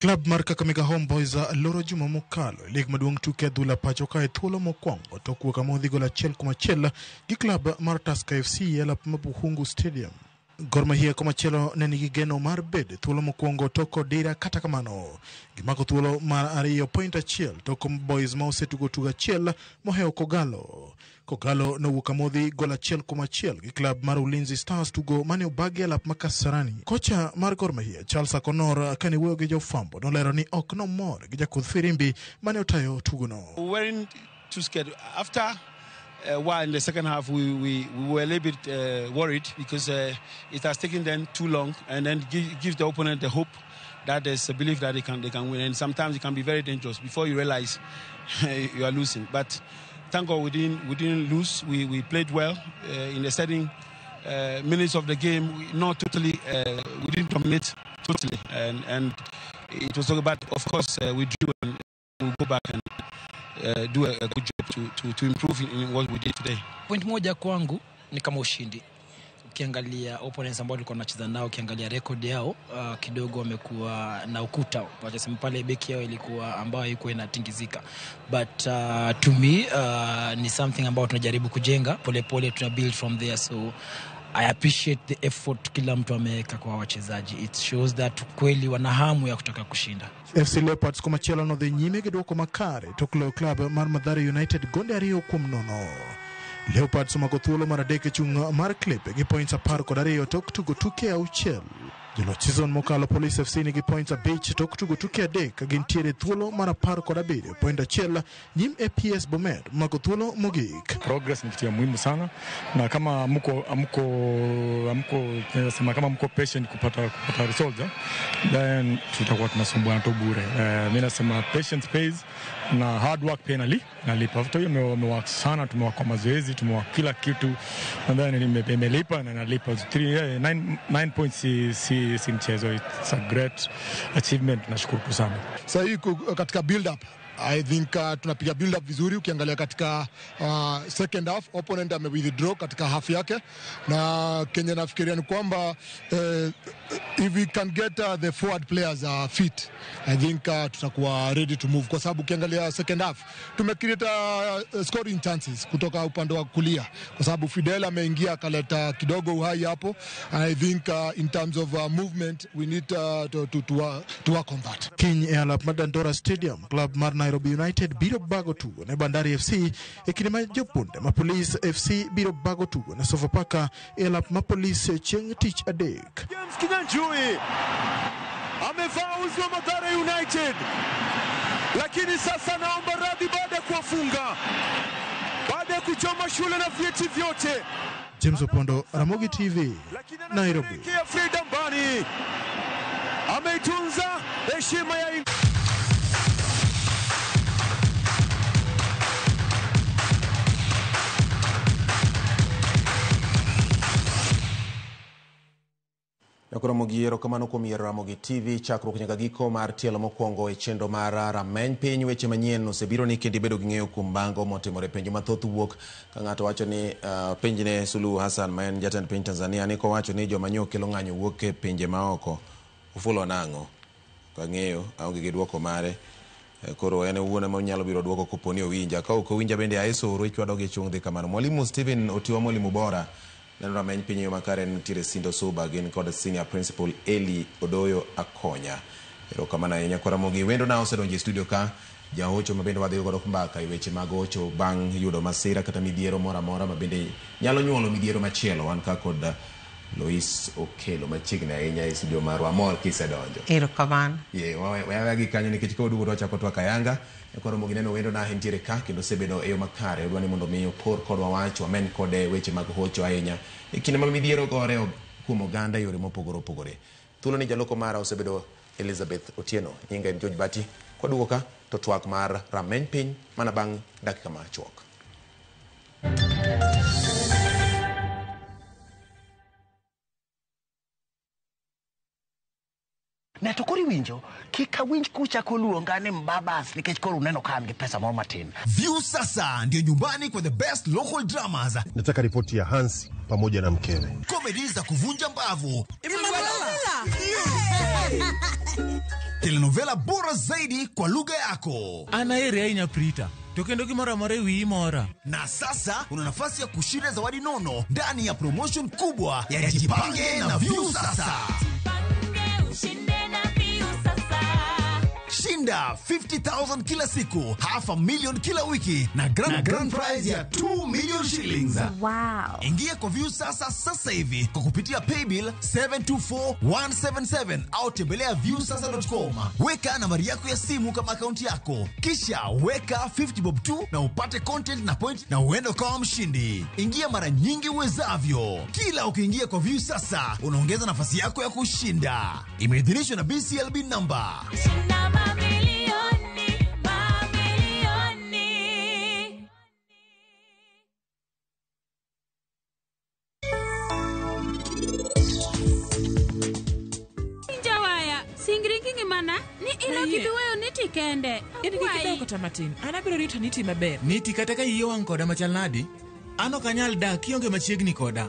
Klab mar Kakamega Homeboys loro juma mokalo e lig maduong' tuke adhula pacho ka e thuolo mokwongo tok wuok amodhi gol 1-1 gi klab mar Tusker FC e lap ma Bukhungu Stadium. Gor Mahia komachielo ne nigi geno mar bedo thuolo mokwongo tok odira, kata kamano gimako thuolo mar 2.1 tok Boys ma osetugo tugo 1 mohewo Kogalo. Kogalo nowuok amodhi gol 1-1 gi klab mar Ulinzi Stars tugo mane obagi e lap ma Kasarani. Kocha mar Gor Mahia Charles Akonor kane wuoyo gi jofwambo nolero ni ok nomor gi jakudh firimbi mane otayo tugono. We weren't too scared. After while in the second half we were a little bit worried because it has taken them too long, and then give the opponent the hope that there's a belief that they can win, and sometimes it can be very dangerous before you realize you are losing. But thank God we didn't lose. We played well in the setting minutes of the game. Not totally, we didn't dominate totally, and it was okay. But of course we drew, and we'll go back and do a good job to improve in what we did today. Point moja kwangu ni kama ushindi. Ukiangalia opponents ambao tulikuwa tunacheza nao, ukiangalia record yao kidogo wamekuwa na ukuta. Wacha pale beki yao ilikuwa ambayo haikuwa inatingizika. But to me ni something ambao tunajaribu kujenga polepole, tuna build from there. So I appreciate the effort kila mtu ameweka kwa wachezaji. It shows that kweli wana hamu ya kutaka kushinda. FC Leopards komachielo nodhi nyime gi duoko makare tok loyo klab mar Mathare United gonde 2-0. Leopards omako thuolo mar 3 e chung' mar Klepe gi points 12 tok tugo tuke 6. Joloch season mokalo Police FC nigi points 5 tok tugo tuke 3 ka gintiere thuolo mar 17.1 nyim APS Bomet mako thuolo mogik. Progress ni kitu ya muhimu sana, na kama mko tunasema kama mko patient kupata results, then tutakuwa tunasumbuana tu bure. Mimi nasema patience pays na hard work pia inalipa. Hata hiyo tumework sana, tumework kwa mazoezi, tumework kila kitu, and then imelipa na inalipa. 9 points si mchezo. It's a great achievement, nashukuru sana. Sasa hii katika build up I think tunapiga build up vizuri. Ukiangalia katika second half opponent ame withdraw katika half yake, na Kenya nafikiria ni kwamba if we can get the forward players fit, I think tutakuwa ready to move, kwa sababu ukiangalia second half tume create scoring chances kutoka upande wa kulia, kwa sababu Fidel ameingia akaleta kidogo uhai hapo. I think in terms of movement we need to work on that. Kiny e alap mar Dandora Stadium, club mar Nairobi United biro bago tugo ne Bandari FC e kinde ma jopunde ma Police FC biro bago tugo ne Sofapaka e alap ma Police chieng' tich adek. James Kinyanjui amevaa uzi wa Mathare United, lakini sasa naomba radhi baada ya kuwafunga, baada ya kuchoma shule na vyeti vyote. James Opondo, Ramogi TV, Nairobi. Freedom Bani ameitunza heshima ya Nyakoramogi erokamano kuom yiero Ramogi TV chakruok nyaka giko mar tielo mokwongo e chenro mar Rameny Piny. Weche manyien osebiro ni kendo ibedo gi ng'eyo kuom bango motimore. Penjo mathoth wuok ka ng'ato wacho ni penjne Suluhu Hassan ma en jatend piny Tanzania ni kowacho ni joma nyo kelo ng'anyo wuok e pinje maoko. Ofulo nang'o? Kang'eyo aonge gi duoko mare. Koro en owuon ema onyalo biro duoko kopo ni owinja. Ka ok owinja bende ae soro ichwado gi chung' dhi kamano. Mwalimu Stephen Otiwa mwalimu bora. Neno Rameny Piny e yo makare nitiere Sindo Suba gin kod Senior Principal Eli Odoyo Akonya. Erokamano ahinya Kwaramogi. Wendo na osedonjo e studio ka jahocho ma bende wadhi godo mbaka e weche mag hocho bang' yudo masira kata midhiero moro amora ma bende nyalo nyuolo midhiero machielo. Wan ka kod Lois Okelo machiegni ahinya e studio marwa. Amor kisedonjo. Erokamano. Ye, weya gi kanyo nikech ka waduogo to wachako twak ayanga. Kwaramogi neno wendo na entiere ka kendo osebedo e yo makare. Odwa ni mondo mi opor kodwa wach, wamen kode weche mag hocho ahinya e kinde ma midhiero gore kuom oganda e yore mopogore opogore. Thuolo ni jaloko mara osebedo Elizabeth Otieno. Nyinga en George Bati. Kwaduogo ka to twak mar Rameny Piny mana bang' dakika machuok. Ne to koro iwinjo, kik awinj kuchako luonga ni mbabas nikech koro uneno ka an gi pesa moro matin. View sasa ndio nyumbani kwa the best local dramas. Nataka ripoti ya Hansi pamoja na mkewe. Comedy za kuvunja mbavu. Telenovela bora zaidi kwa lugha yako. An aheri ahinya Prita. To kendo gimoro amora e wiyi mora. Na sasa una nafasi ya kushinda zawadi nono ndani ya promotion kubwa ya Jipange na View Sasa. Shinda 50,000 kila siku, 500,000 kila wiki na grand prize ya 2 million shillings. Wow. Ingia kwa View Sasa sasa hivi kwa kupitia paybill 724177 au tembelea viewsasa.com. Weka nambari yako ya simu kama akaunti yako, kisha weka 50 bob tu na upate content na point na uende ukawa mshindi. Ingia mara nyingi uwezavyo. Kila ukiingia kwa View Sasa unaongeza nafasi yako ya kushinda. Imeidhinishwa na BCLB number. Shinda mamilioni, mamilioni. Jawaya, singri gi ngimana ni ino kibiweyo niti kende. In gi kibewo kata matin, an abiro rito niti maber. Niti kata ka iyi owang' koda machal nadi, an ok anyal dak kionge machiegni koda.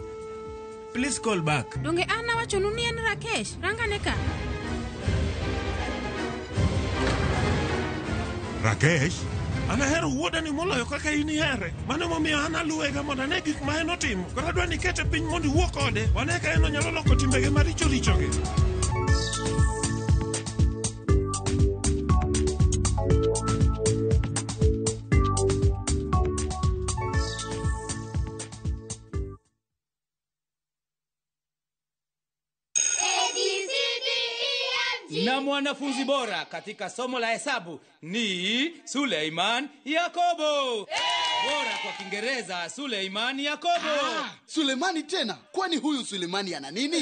Please call back. Donge an awachonu ni en Rakesh, rangane ka. Rakesh, an ahero wuoda ni moloyo kaka in ihere. Mano emomiyo an aluwega mondo ane gik ma en otimo. Koro adwa ni ikete piny mondo iwuo kode. Wane ka en onyalo loko timbege maricho richogi. Na mwanafunzi bora katika somo la hesabu ni Suleiman Yakobo. Bora kwa Kiingereza Suleiman Yakobo. Sulemani tena? Kwani huyu Sulemani ana nini?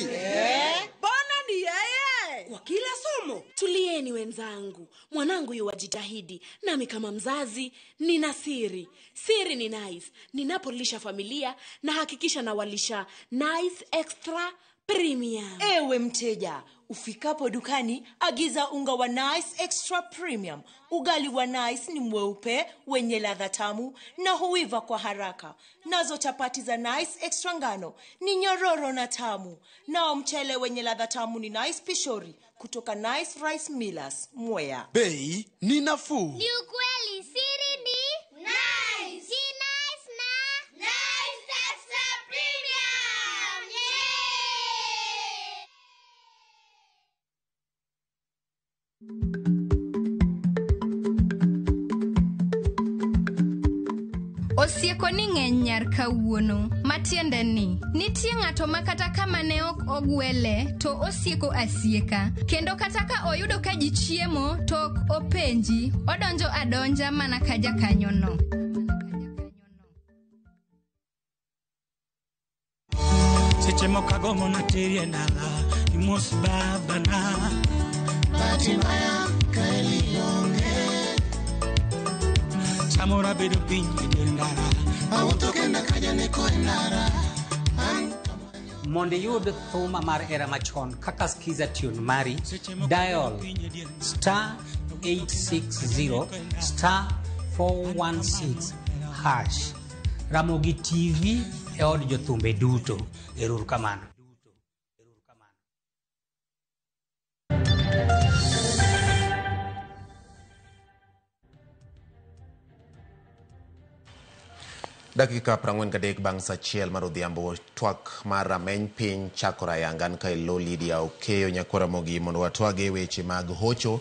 Bwana ni yeye. Kwa kila somo. Tulieni wenzangu. Mwanangu yuwajitahidi. Nami kama mzazi nina siri. Siri ni Nice. Ninapolisha familia na hakikisha nawalisha Nice Extra Premium. Ewe mteja, ufikapo dukani, agiza unga wa Nice Extra Premium. Ugali wa Nice ni mweupe, wenye ladha tamu na huiva kwa haraka. Nazo chapati za Nice Extra ngano ni nyororo na tamu. Nao mchele wenye ladha tamu ni Nice Pishori kutoka Nice Rice Millers, Mwea. Bei ni nafuu. Ni ukweli, siri ni Nice. Si Nice na Nice Extra Premium. Yeah! Osieko ni ng'eny nyar kawuono, matiende ni nitie ng'ato ma kata kama ne ok ogwele to osieko asieka, kendo kata ka oyudo ka ji chiemo to ok openji, odonjo adonja mana ka jakanyono. Seche moko agombo nateri e dala, imos babana. Bahati mbaya kaeli onge. Samoro abedo piny e dier ndara. Awuotho kenda ka janeko e ndara. Mondo iyud thuma mar era machon kaka skiza tune mari, dial star 860 star 416 hash. Ramogi TV e od jothumbe duto. Ero kamano. Dakika 43 bang' sa achiel mar odhiambo, twak mar rameny piny chakore ayanga. An ka ilo Lydia Okeyo nyakwar Ramogi mondo watwag e weche mag hocho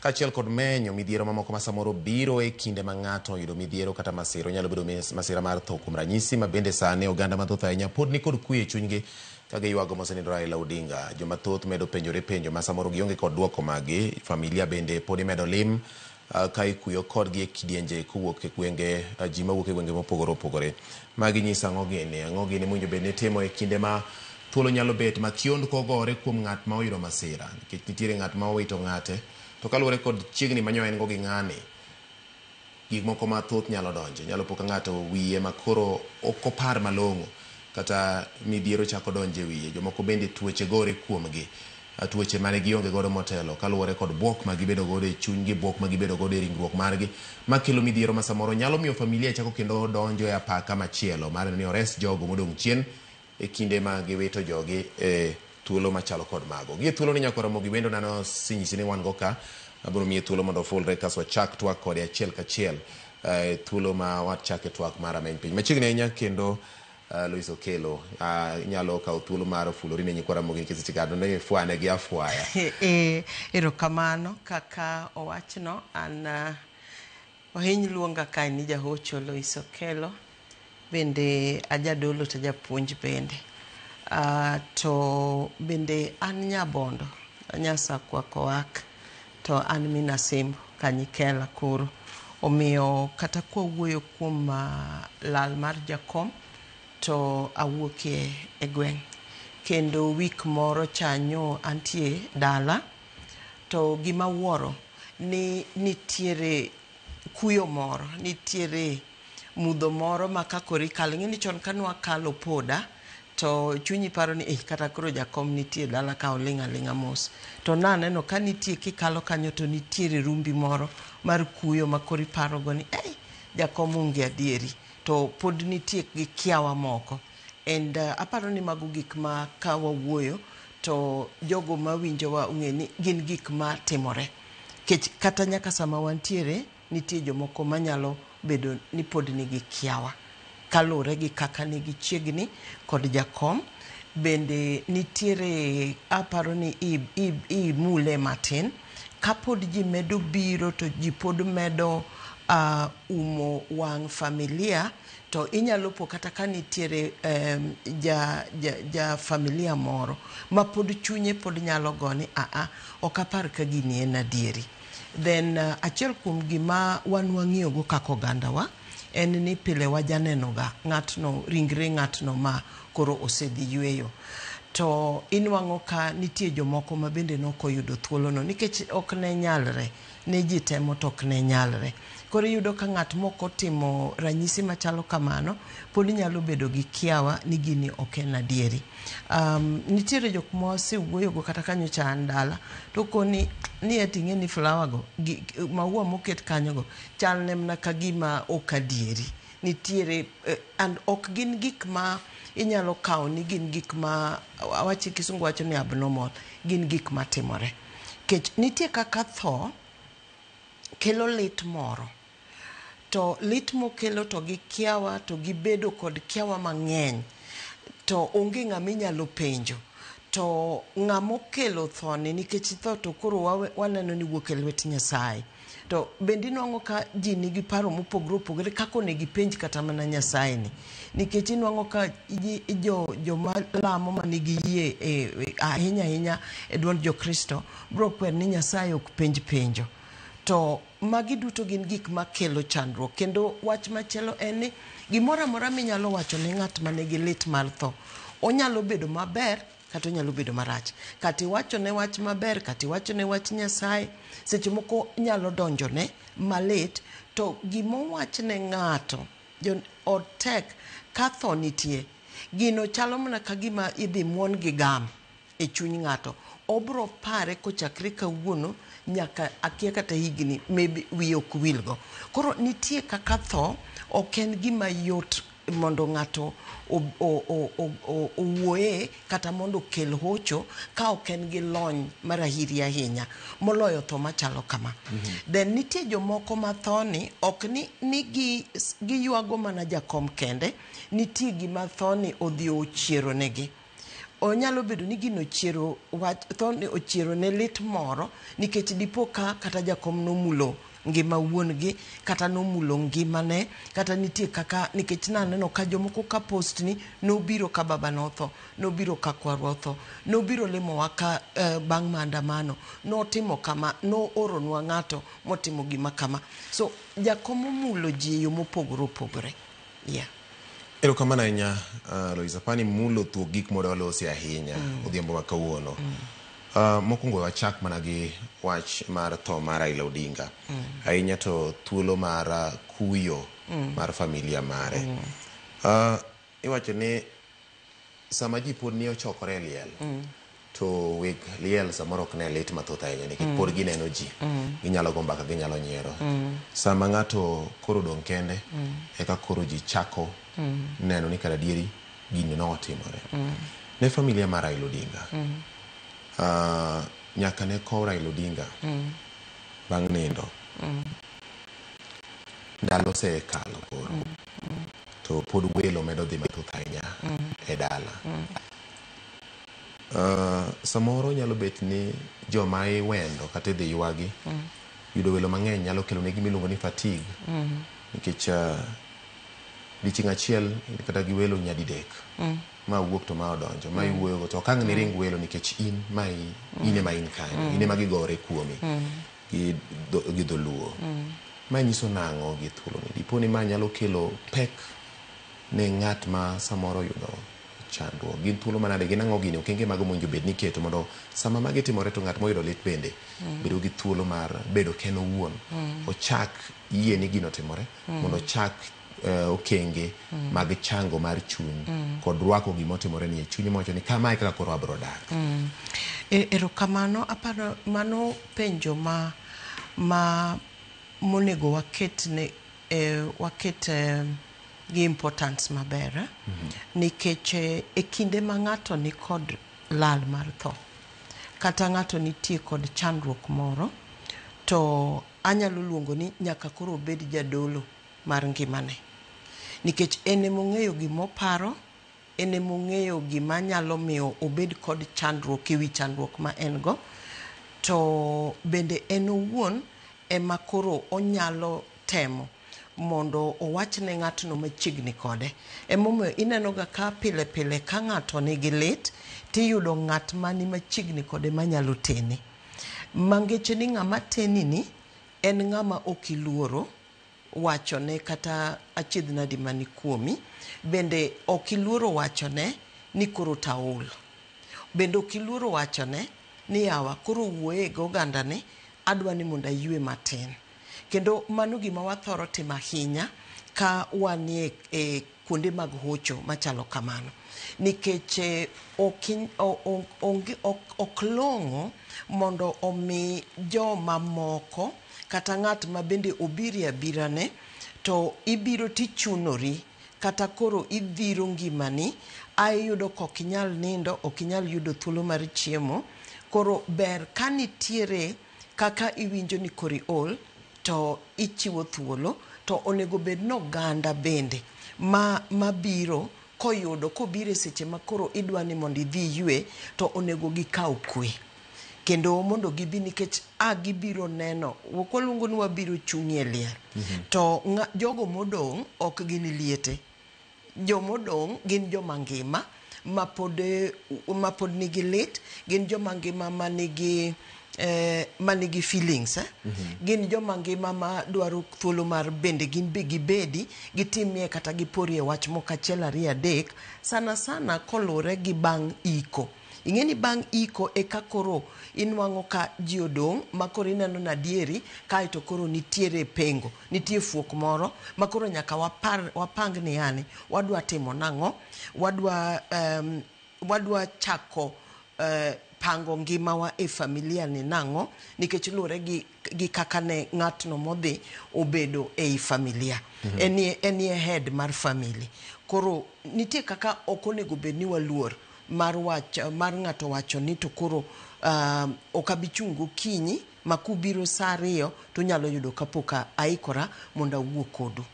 kaachiel kod menyo midhiero mamoko ma samoro biro e kinde ma ng'ato oyudo midhiero kata masira. Onyalo bedo masira mar tho kuom ranyisi, ma bende sani oganda mathoth ahinya pod nikod kwe e chunygi ka giywago mosenindo Raila Odinga. Joma thoth medo penjore penjo ma samoro gionge kod duoko maggi. Familia bende pod imedo lim ka ikuyo kodgi e kidienje kowuok e gwenge ji mawuok e gwenge mopogore opogore. Magi nyiso ang'o gini? Ang'o gini mowinjo bed ni itimo e kinde ma thuolo nyalo bet ma kiondko ogore kuom ng'at ma oyudo masira? Nikech nitiere ng'at ma owito ng'ate, to kaluwore kod chiegni manyo en go gi ng'ani, gik moko mathoth nyalo donjo. Nyalo po ka ng'ato wiye ma koro ok opar malong'o, kata midhiero chako donjo e wiye. Jomoko bende tuoche gore kuomgi. Tuoche mane gionge godo motelo kaluwore kod buok ma gibedo godo e chunygi, buok ma gibedo godo e ringruok margi, makelo midhiero ma samoro nyalo miyo familia chako kendo donjo e apaka machielo mar ni ores jogo modong' chien e kinde ma giwito jogi e thuolo machalo kod mago. Gi e thuolo ni nyakwar Ramogi wendo nano osenyisi ni wan go ka, abiro miye thuolo mondo ofulre kasto wachak twak kode achiel kachiel e thuolo ma wachake twak mar rameny piny. Machiegni ahinya kendo Lois Okelo, inyalo kawo thuolo mar fulori ne nyikwa Ramogi nikech seche gado ne ifwane gi afwaya. Erokamano kaka owachno an ohiny luonga kae ni jahocho Lois Okelo bende ajadolo to ajapuonj bende to bende an nyabondo nyasakwa kowak to an min Asembo Kanyikela koro omiyo kata kwawuoyo kuom lal mar jakom to awuokie e gweng' kendo wik moro cha nyo antie dala to gima wuoro ni nitiere kuyo moro, nitiere mudho moro ma ka koro ikalo, ing'e ni chon kane wakalo poda to chunyi paro ni kata koro jakom nitie dala ka oling' aling'a mos. To naneno ka nitie kikalo kanyo to nitiere rumbi moro mar kuyo ma koro iparogo ni jakom onge adieri. To pod nitie gi kiawa moko. And aparo ni mago gik ma ka wawuoyo to jogo mawinjowa ong'e ni gin gik ma timore. Kech kata nyaka sama wantiere, nitie jomoko manyalo bedo ni pod nigi kiawa. Kaluwore gi kaka ne gichiegni kod jakom. Bende nitiere aparo ni imule matin. Kapod ji medo biro to ji pod medo umo wang' familia to inyalo po kata ka nitiere ja familia moro ma pod chunye pod nyalo go ni ok apar ka gini en adieri. Then achiel kuom gima wan wang'iyogo kaka ogandawa en ni pile wajanenoga ng'atno, ringre ng'atno ma koro osedhi yweyo. To inwang'o ka nitie jomoko ma bende nokoyudo thuolono nikech ok ne nyalre, ne ji temo to ok ne nyalre. Koro iyudo ka ng'at mok otimo ranyisi machalo kamano pod nyalo bedo gi kiawa ni gini ok en adieri. Nitiere jok ma wasewuoyogo kata ka nyocha an dala to koni ni eti ing'e ni flower go, maua moket kanyogo chalne mana ka gima ok adieri. Nitiere and ok gin gik ma inyalo kawo ni gin gik ma awachi kisungu wacho ni abnormal, gin gik matimore. Kech nitie kaka tho kelo lit moro. To lit mokelo to gi kiawa to gibedo kod kiawa mang'eny. To onge ng'ama inyalo penjo. To ng'ama okelo thoni nikech tho to koro waneno ni wuok e lwet Nyasaye. To bende inwang'o ka ji nigi paro mopogore opogore kaka onego ipenj kata mana Nyasaye ni. Nikech inwang'o ka joma lamo manigi yie ahinya ahinya e duond Jokristo biro kwer ni Nyasaye ok penj penjo. To magi duto gin gik makelo chandruok. Kendo wach machielo en ni gimoro amora minyalo wacho ne ng'at manigi lit mar tho, onyalo bedo maber kata onyalo bedo marach. Kata iwachone wach maber, kata iwachone wach Nyasaye, seche moko nyalo donjone malit, to gimowach ne ng'ato, otek ka tho nitie. Gino chalo mana ka gima idhi muon gi gam e chuny ng'ato. Obro pare kochakre kawuono nyaka akia kata higni maybe wiye ok wilgo. Koro nitie kaka tho ok en gima yot mondo ng'ato owuoye kata mondo okel hocho ka ok en gi lony marahiri ahinya moloyo tho machalo kama. Then nitie jomoko ma thoni ok ni, ni gi, giywago mana jakom kende, nitie gima thoni odhi ochiero negi. Onyalo bedo ni gino ochiero wach thoni ochiero ne lit moro nikech dipo ka kata jakom nomulo ngima wuon gi kata nomulo ngimane kata nitie kaka nikech naneno ka jomoko ka post ni nobiro ka baba notho, nobiro ka kwarwa otho, nobiro limowa ka bang' maandamano, notimo kama, nooronwa ng'ato motimo gima kama. So jakom omulo ji e yo mopogore opogore. Yeah. Erokamano ahinya Lois, apani mulo thuok gik moda walosi ahinya odhiambo ma kawuono. Mokwongo wachak mana gi wach mar tho mar Raila Odinga. Ahinya to thuolo mar kuyo mar familia mare. Iwacho ni sama ji pod ni ochokore e liel, to weg liel samoro ok ne lit mathoth ahinya nikech pod gineno ji. Ginyalo go mbaka, ginyalo nyiero. Sama ng'ato koro odong' kende, eka koro ji chako neno ni kara adieri gini notimore. Ne familia mar Raila Odinga, nyaka ne kow Raila Odinga bang' nindo, ndalo osekalo koro, to pod welo medo dhi mathoth ahinya e dala. Samoro nyalo bet ni joma iwendo kata idhi ywagi, yudo welo mang'eny nyalo kelo ne gima iluongo ni fatigue, nikech odiochieng' achiel kata gi welo nyadidek, ma wuok to ma odonjo, ma iwuoyo go to ok ang' niring welo nikech in ma in ema in kanyo, in ema gigore kuomi gi dholuo. Ma nyiso nang'o gi thuolo ni? Dipo ni ma nyalo kelo pek ne ng'at ma samoro oyudo chandruok. Gin thuolo manade, gin ang'o gini okenge mago mowinjo bed ni iketo mondo sama magi timore to ng'at moyudo lit bende bedo gi thuolo mar bedo ken owuon. Ochak yie ni gino otimore, mondo ochak okenge mag chango mar chuny kod rwako gima otimore ni e chunye mowacho ni kamae kaka koro abro dak. Erokamano, aparo mano penjo ma monego waket ne waket gi importance maber, nikech e kinde ma ng'ato ni kod lal mar tho kata ng'ato nitie kod chandruok moro, to anyalo luongo ni nyaka koro obed jadolo mar ngimane, nikech en emong'eyo gimoparo, en emong'eyo gima nyalo miyo obed kod chandruok ewi chandruok ma en go, to bende en owuon ema koro onyalo temo mondo owach ne ng'atno machiegni kode. Emomiyo ineno ga ka pile pile ka ng'ato nigi lit, tiyudo ng'at mani machiegni kode manyalo tene. Mangeche ni ng'ama teni ni en ng'ama ok iluoro wachone kata achiedh nadi mani kuomi, bende ok iluoro wachone ni koro taol. Bende ok iluoro wachone ni yawa koro wuoye gi ogandani, adwa ni mondo aywe matin. Kendo mano gima wathoro timo ahinya ka wanie e kuonde mag hocho machalo kamano. Nikech ok long'o mondo omi joma moko kata ng'at ma bende obiro e abirane to ibiro tichunori kata koro idhiro ngimani, ae iyudo ka ok inyal nindo, ok inyal yudo thuolo mar chiemo. Koro ber ka nitiere kaka iwinjo ni koro iol to ichiwo thuolo, to onego bed ni oganda bende mabiro koyudo kobiro e seche ma koro idwa ni mondo idhi iywe, to onego gikaw kwe. Kendo mondo gibi nikech a gibiro neno, ok waluongo ni wabiro chung'ie liel. To jogo modong' ok gin liete. Jomodong' gin joma ngima mapod nigi lit, gin joma ngima manigi feelings, Gin joma ngima ma dwaro thuolo mar bende gin be gibedi, gitimie kata giporie wach moko achiel ariyo adek, sana sana koluwore gi bang' iko. Ing'e ni bang' iko eka koro inwang'o ka ji odong' ma koro ineno ni adieri kaeto koro nitiere pengo, nitie fuok moro ma koro nyaka wapar, wapang ni yani wadwa timo nang'o, wadwa wadwa chako pango ngimawa e familia ni nang'o nikech luwore gi, gi kaka ne ng'atno modhi obedo ei familia. Enie head mar family. Koro nitie kaka ok onego bed ni waluor mar wach mar ng'ato wacho ni to koro ok abi chung' gokinyi ma kubiro saa 2 to unyalo yudo kapok aikora mondo awuo kodu.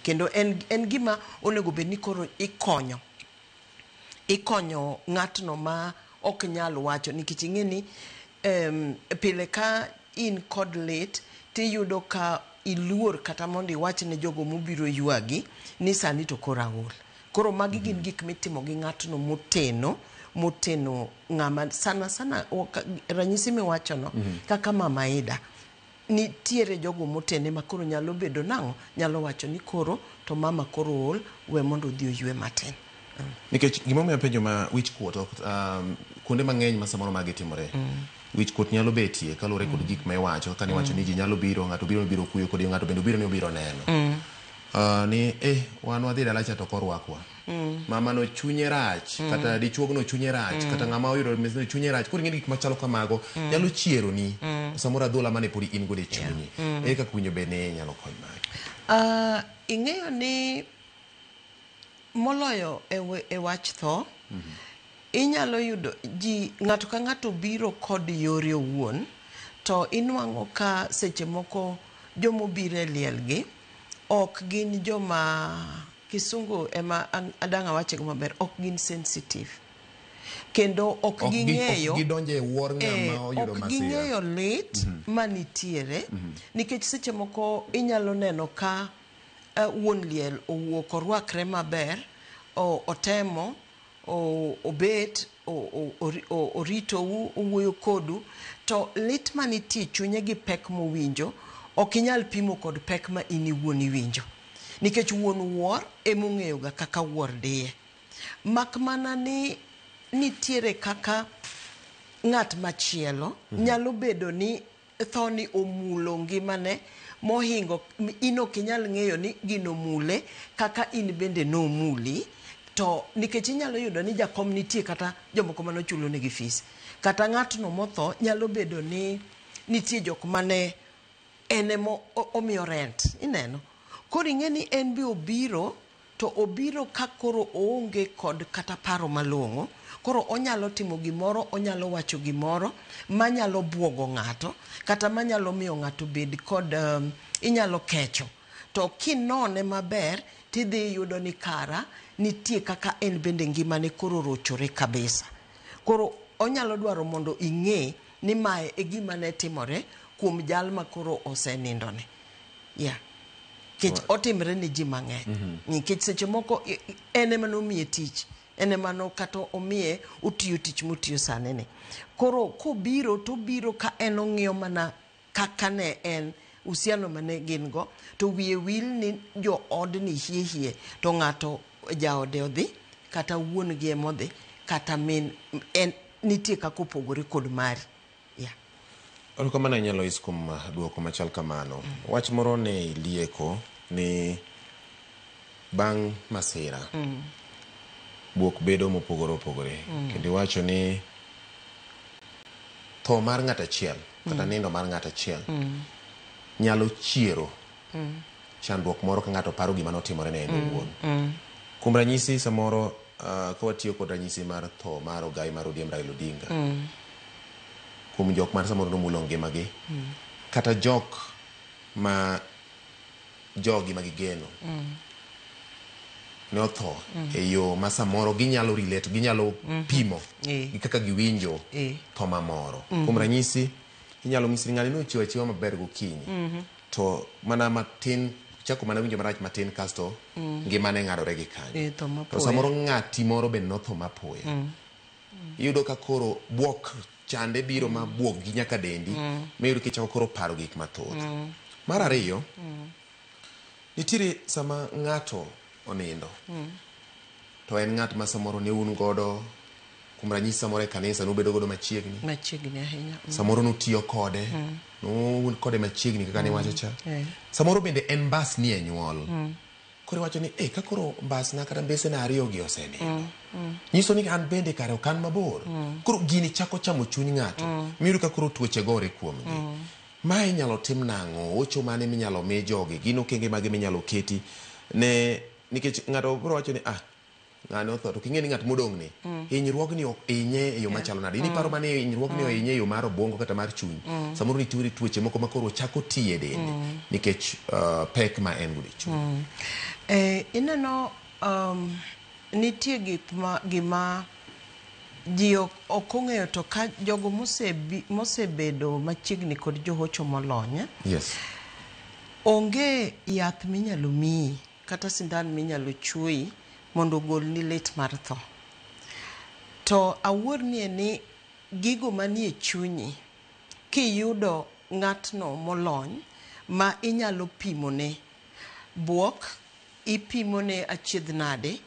Kendo en gima onego bed ni koro ikonyo ng'atno ma ok nyal wacho nikech ing'e ni pile ka in kod lit tiyudo ka iluor kata mondo iwach ne jogo mobiro ywagi ni sani to koro aol. Koro magi gin gik mitimo gi ng'atno moteno ng'ama sana sana ranyisi miwachono kaka Mama Ida nitiere jogo motene ma koro nyalo bedo nang'o, nyalo wacho ni koro to mama koro ool, we mondo odhi oywe matin. Nikech gimomiyo apenjo ma wich kuot kuonde mang'eny ma samoro magi timore wich kuot nyalo betie kaluwore kod gik ma iwacho kaka niwacho ni ji nyalo biro, ng'ato biro biro kuyo kodi, ng'ato bende obiro ni obiro neno ni wan wadhi dala cha to ok orwakwa. Mama no chunye rach, kata dichuogno chunye rach, kata ng'ama oyudo mesno chunye rach. Koro ing'e gik machalo kamago nyalo chieroni samoro adhola mane pod in godo e chunyi. Ere kaka winjo bed ni inyalo kony magi? Ing'eyo ni moloyo e wach tho, inyalo yudo ji ng'ato ka ng'ato biro kod yore owuon, to inwang'o ka seche moko jomobiro e liel gi ok gin joma kisungu ema adang' awache go maber, ok gin sensitive. Kendo ok ging'eyo gidonje e wuor ng'ama oyudo masira. Ok ging'eyo lit manitiere, nikech seche moko inyalo neno ka wuon liel owuok orwakre maber, otemo, obet, oritou, owuoyo kodu, to lit manitie chunye gi pek mowinjo ok inyal pimo kod pek ma in iwuon iwinjo. Nikech wuon wuor emong'eyo ga kaka wuor diye. Mak mana ni nitiere kaka ng'at machielo nyalo bedo ni thoni omulo ngimane mohingo, in ok inyal ng'eyo ni gino mule kaka in bende nomuli. To nikech inyalo yudo ni jakom nitie kata jomoko manochulo negi fees, kata ng'atno motho nyalo bedo ni nitie jok mane en emo omiyo rent, ineno. Koro ing'e ni en be obiro, to obiro ka koro oonge kod kata paro malong'o. Koro onyalo timo gimoro, onyalo wacho gimoro manyalo buogo ng'ato, kata manyalo miyo ng'ato bed kod inyalo kecho. To kinone maber tidhi yudo ni kara nitie kaka en bende ngimane koro rochore kabisa. Koro onyalo dwaro mondo ing'e ni mae e gima ne timore kuom jal ma koro osenindone. Yeah. Nikech otimre ne ji mang'eny. Nikech seche moko en ema nomiye tich, en ema no kata omiye otiyo tich motiyo sani ni. Koro kobiro to obiro ka en ong'iyo mana kaka ne en uhusiano mane gin go, to wiye wil ni joodni hie hie, to ng'ato jaode odhi, kata wuon gi emodhi, kata min, en nitie kaka opogore kod mari. Yeah. Erokamano ahinya Lois kuom duoko machal kamano. Wach moro ne ilieko ni bang' masira buok bedo mopogore opogore. Kendo iwacho ni tho mar ng'ato achiel kata nindo mar ng'ato achiel nyalo chiero chandruok moro ka ng'ato paro gima notimore ne en owuon. Kuom ranyisi samoro ka watiyo kod ranyisi mar tho mar ogai mar ODM Raila Odinga, kuom jok mar samoro nomulo ngimagi, kata jok ma jogi ma gigeno ne otho e yo ma samoro ginyalo relate, ginyalo pimo gi kaka giwinjo tho mamoro. Kuom ranyisi inyalo nyisi ni ng'ani nochiwo achiwa maber gokinyi, to mana matin chako mana winjo marach matin kasto ngimane ng'adore gi kanyo. To samoro ng'ati moro bende notho mapoya. Iyudo ka koro buok chande biro ma buok gi nyaka dendi, miyudo kichako koro paro gik mathoth. Mar ariyo, nitiere sama ng'ato onindo, to en ng'at ma samoro ne un godo Kuom ranyisi samoro e kanisa nubedo godo machiegni. Machiegni ahinya. Samoro nutiyo kode. Un kode machiegni kaka niwacho cha. Samoro bende en mbasni e nyuol. Koro iwacho ni eh, ka koro mbasna kata mbesena ariyo gi osenindo. Nyiso ni an bende kare ok an mabor. Koro gini chako chamo chuny ng'ato. Miyudo ka koro tuoche gore kuomgi. Mae inyalo tim nang'o? Hocho mane minyalo mi jogi? Gin okenge mage minyalo keti ne nikech ng'ato biro wacho ni ah ng'ane otho to king'e ni ng'at modong' ni hinyruogni ok hinye e yo machalo nade. In iparo mana ni hinyruogni ohinye e yo mar obwongo kata mar chuny. Samoro nitiere tuoche moko ma koro chako ti e dende nikech pek ma en godo e chuny. Ineno nitie gik ma gima ji ok ong'eyo to ka jogo mosebedo machiegni kod johocho molony, onge yath minyalo miyi kata sindan minyalo chuoyi mondo ogolni lit mar tho. To awuornie ni gigo manie chunyi kiyudo ng'atno molony ma inyalo pimone buok, ipimone achiedh nade,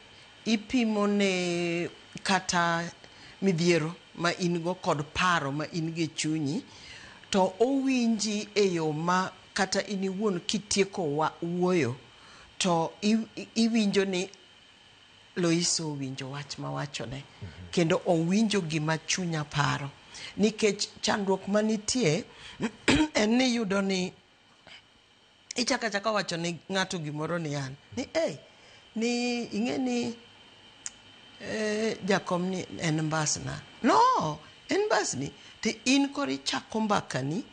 ipimone kata midhiero ma in go kod paro ma in go e chunyi, to owinji e yo ma kata in iwuon kitieko wuoyo to iwinjo ni Loiso owinjo wach mawachone kendo owinjo gima chunya paro. Nikech chandruok manitie en ni iyudo ni ichako achaka wacho ne ng'ato gimoro ni an ni hey, ni ing'e ni jakom ni en mbasna. No, en mbasni. To in koro ichako mbakani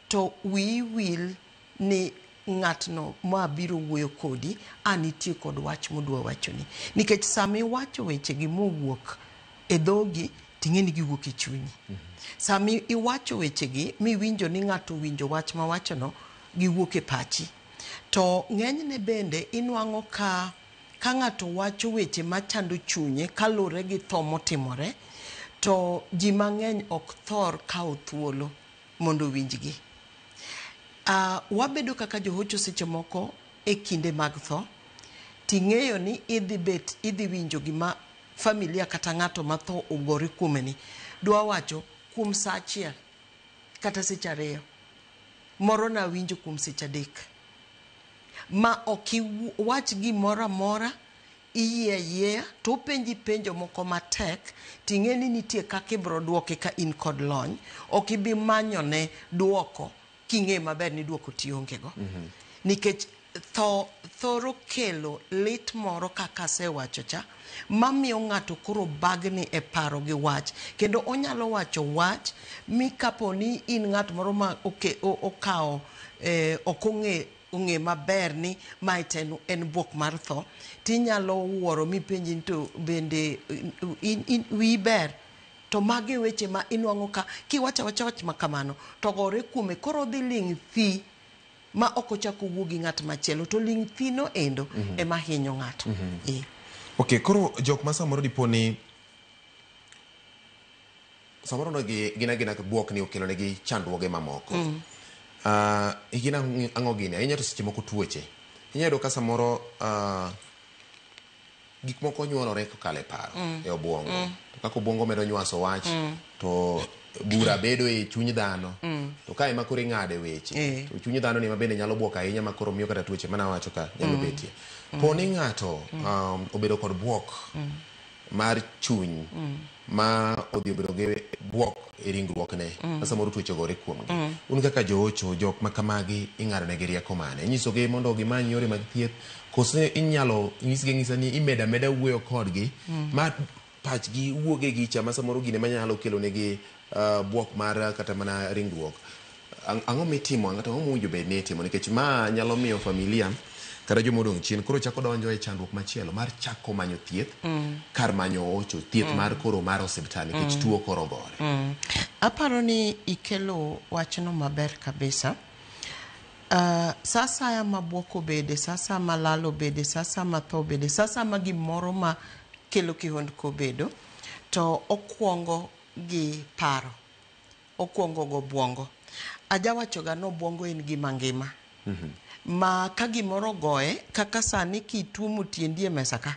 to wiyi wil ni ng'atno ma biro wuoyo kodi a nitie kod wach modwa wachoni. Nikech sama iwacho wechegi mowuok e dhogi ting'e ni giwuok e chunyi. Sama iwacho wechegi miwinjo ni ng'ato owinjo wach mawachono, giwuok e pachi. To ng'enyne bende inwang'o ka ng'ato wacho weche machando chunye kaluwore gi tho motimore, to ji mang'eny ok thor kawo thuolo mondo owinjgi. Wabedo kaka johocho seche moko e kinde mag tho, ting'eyo ni idhi winjo gima familia kata ng'ato ma tho ogore kuome ni dwa wacho kuom saa achiel kata seche 2. Moro nawinjo kuom seche 3. Ma ok iwach gimoro amora, iyie ayieya to openji penjo moko matek ting'e ni nitie kaka ibiro duoke ka in kod lony. Ok ibi manyone duoko king'e maber ni duoko tionge go. Nikech tho thoro kelo lit moro kaka asewacho cha, mamiyo ng'ato koro bagni e paro gi wach. Kendo onyalo wacho wach mi kapo ni in ng'at moro ma okawo ok ong'e maber ni mae to en buok mar tho, tinyalo wuoro mipenji ni to bende wiyi ber. To magi weche ma inwang'o ka kiwacho awacha wach ma kamano to gore kuome koro odhi ling' thi ma ok ochako wuo gi ng'at machielo to ling' thi no endo ema hinyo ng'ato. Okay, koro jok ma samoro dipo ni samoro no gin agina buok ni okelo negi chandruoge mamoko. Gin ang'o gini? Ahinya to seche moko tuoche. Inyalo yudo ka samoro gik moko nyuolore kokalo e paro, e obwongo. To kaka obwongo medo nywaso wach, to bura bedo e chuny dhano. To ka ema koro ing'ade weche, to chuny dhano ni ema bende nyalo buok ahinya ma koro miyo kata tuoche mana wacho ka nyalo betie. Po ni ng'ato obedo kod buok mar chuny ma odhi obedo gi buok e ringruokne, ma samoro tuoche ogore kuomgi. Un kaka joocho, jok ma kamagi ing'ado negi rieko mane? Inyisogi mondo gimany yore mag thieth, koso inyalo nyisgi ang'isa ni imedo ameda wuoyo kodgi ma pachgi wuog e gicha ma samoro gine manyalo kelo negi buok mar kata mana ringruok. Ang'o mitimo? Ang'o mowinjo bed ni itimo? Nikech ma nyalo miyo familia kata joma odong' chien koro chako donjo e chandruok machielo mar chako manyo thieth kar manyo ocho, thieth mar koro mar osiptal nikech tuo koro ogore. Aparo ni ikelo wachno maber kabisa. Sa asaya ma buok obede, sa asaya ma lal obede, sa asaya ma tho obede, sa asaya ma gimoro ma kelo kihondko obedo, to okwongo gi paro, okwongo go obwongo. Ajawachoga ni obwongo en gima ngima. Ma ka gimoro ogoye, kaka sani kituomo tiendi e mesa ka,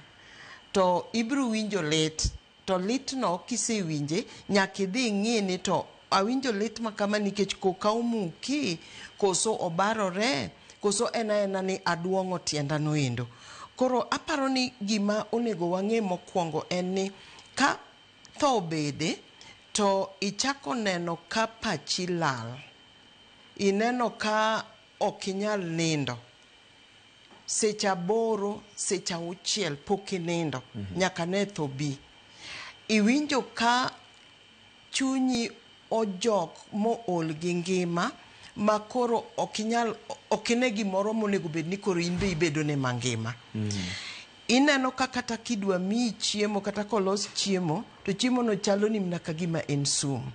to ibiro winjo lit, To litno kisewinje nyaka idhi ing'i ni to awinjo lit ma kama nikech koka omuki, koso obarore, koso en aena ni aduong'o tienda noendo. Koro aparo ni gima onego wang'e mokwongo en ni ka tho obede to ichako neno ka pachi lal, ineno ka ok inyal nindo seche 8, seche 6 pok inindo nyaka ne tho bi. Iwinjo ka chunyi ojok mool gi ngima ma koro ok inyal, ok ine gimoro monego bed ni koro in be ibedo ne mangima. Ineno ka kata kidwa miyi chiemo kata kolos chiemo to chiemo no chalo ni mana ka gima en sum.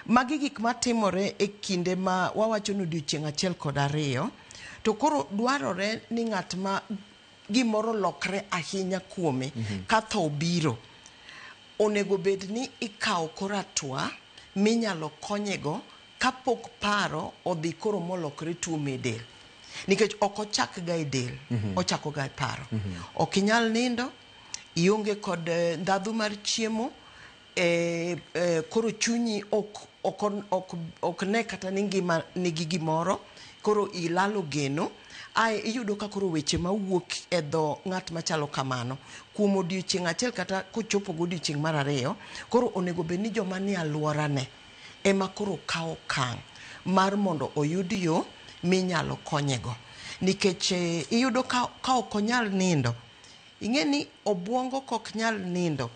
Magi gik matimore e kinde ma wawacho ni odiochieng' 1 kod 2. To koro dwarore ni ng'at ma gimoro lokre ahinya kuome ka tho obiro, onego bed ni ikawo koro atwa minyalo konyego kapok paro odhi koro molokre tuo me del. Nikech ok ochak ga e del, ochako ga e paro. Ok inyal nindo, ionge kod ndhadhu mar chiemo, koro chunyi ok ne kata ni ngima nigi gimoro, koro ilalo geno. Ae iyudo ka koro weche mawuok e dho ng'at machalo kamano kuom odiochieng' achiel kata kochopo godiochieng' mar 2, koro onego bed ni joma nie alworane ema koro kawo okang' mar mondo oyud yo minyalo konyego. Nikech iyudo ka ok onyal nindo, ing'e ni obuongo kok nyal nindo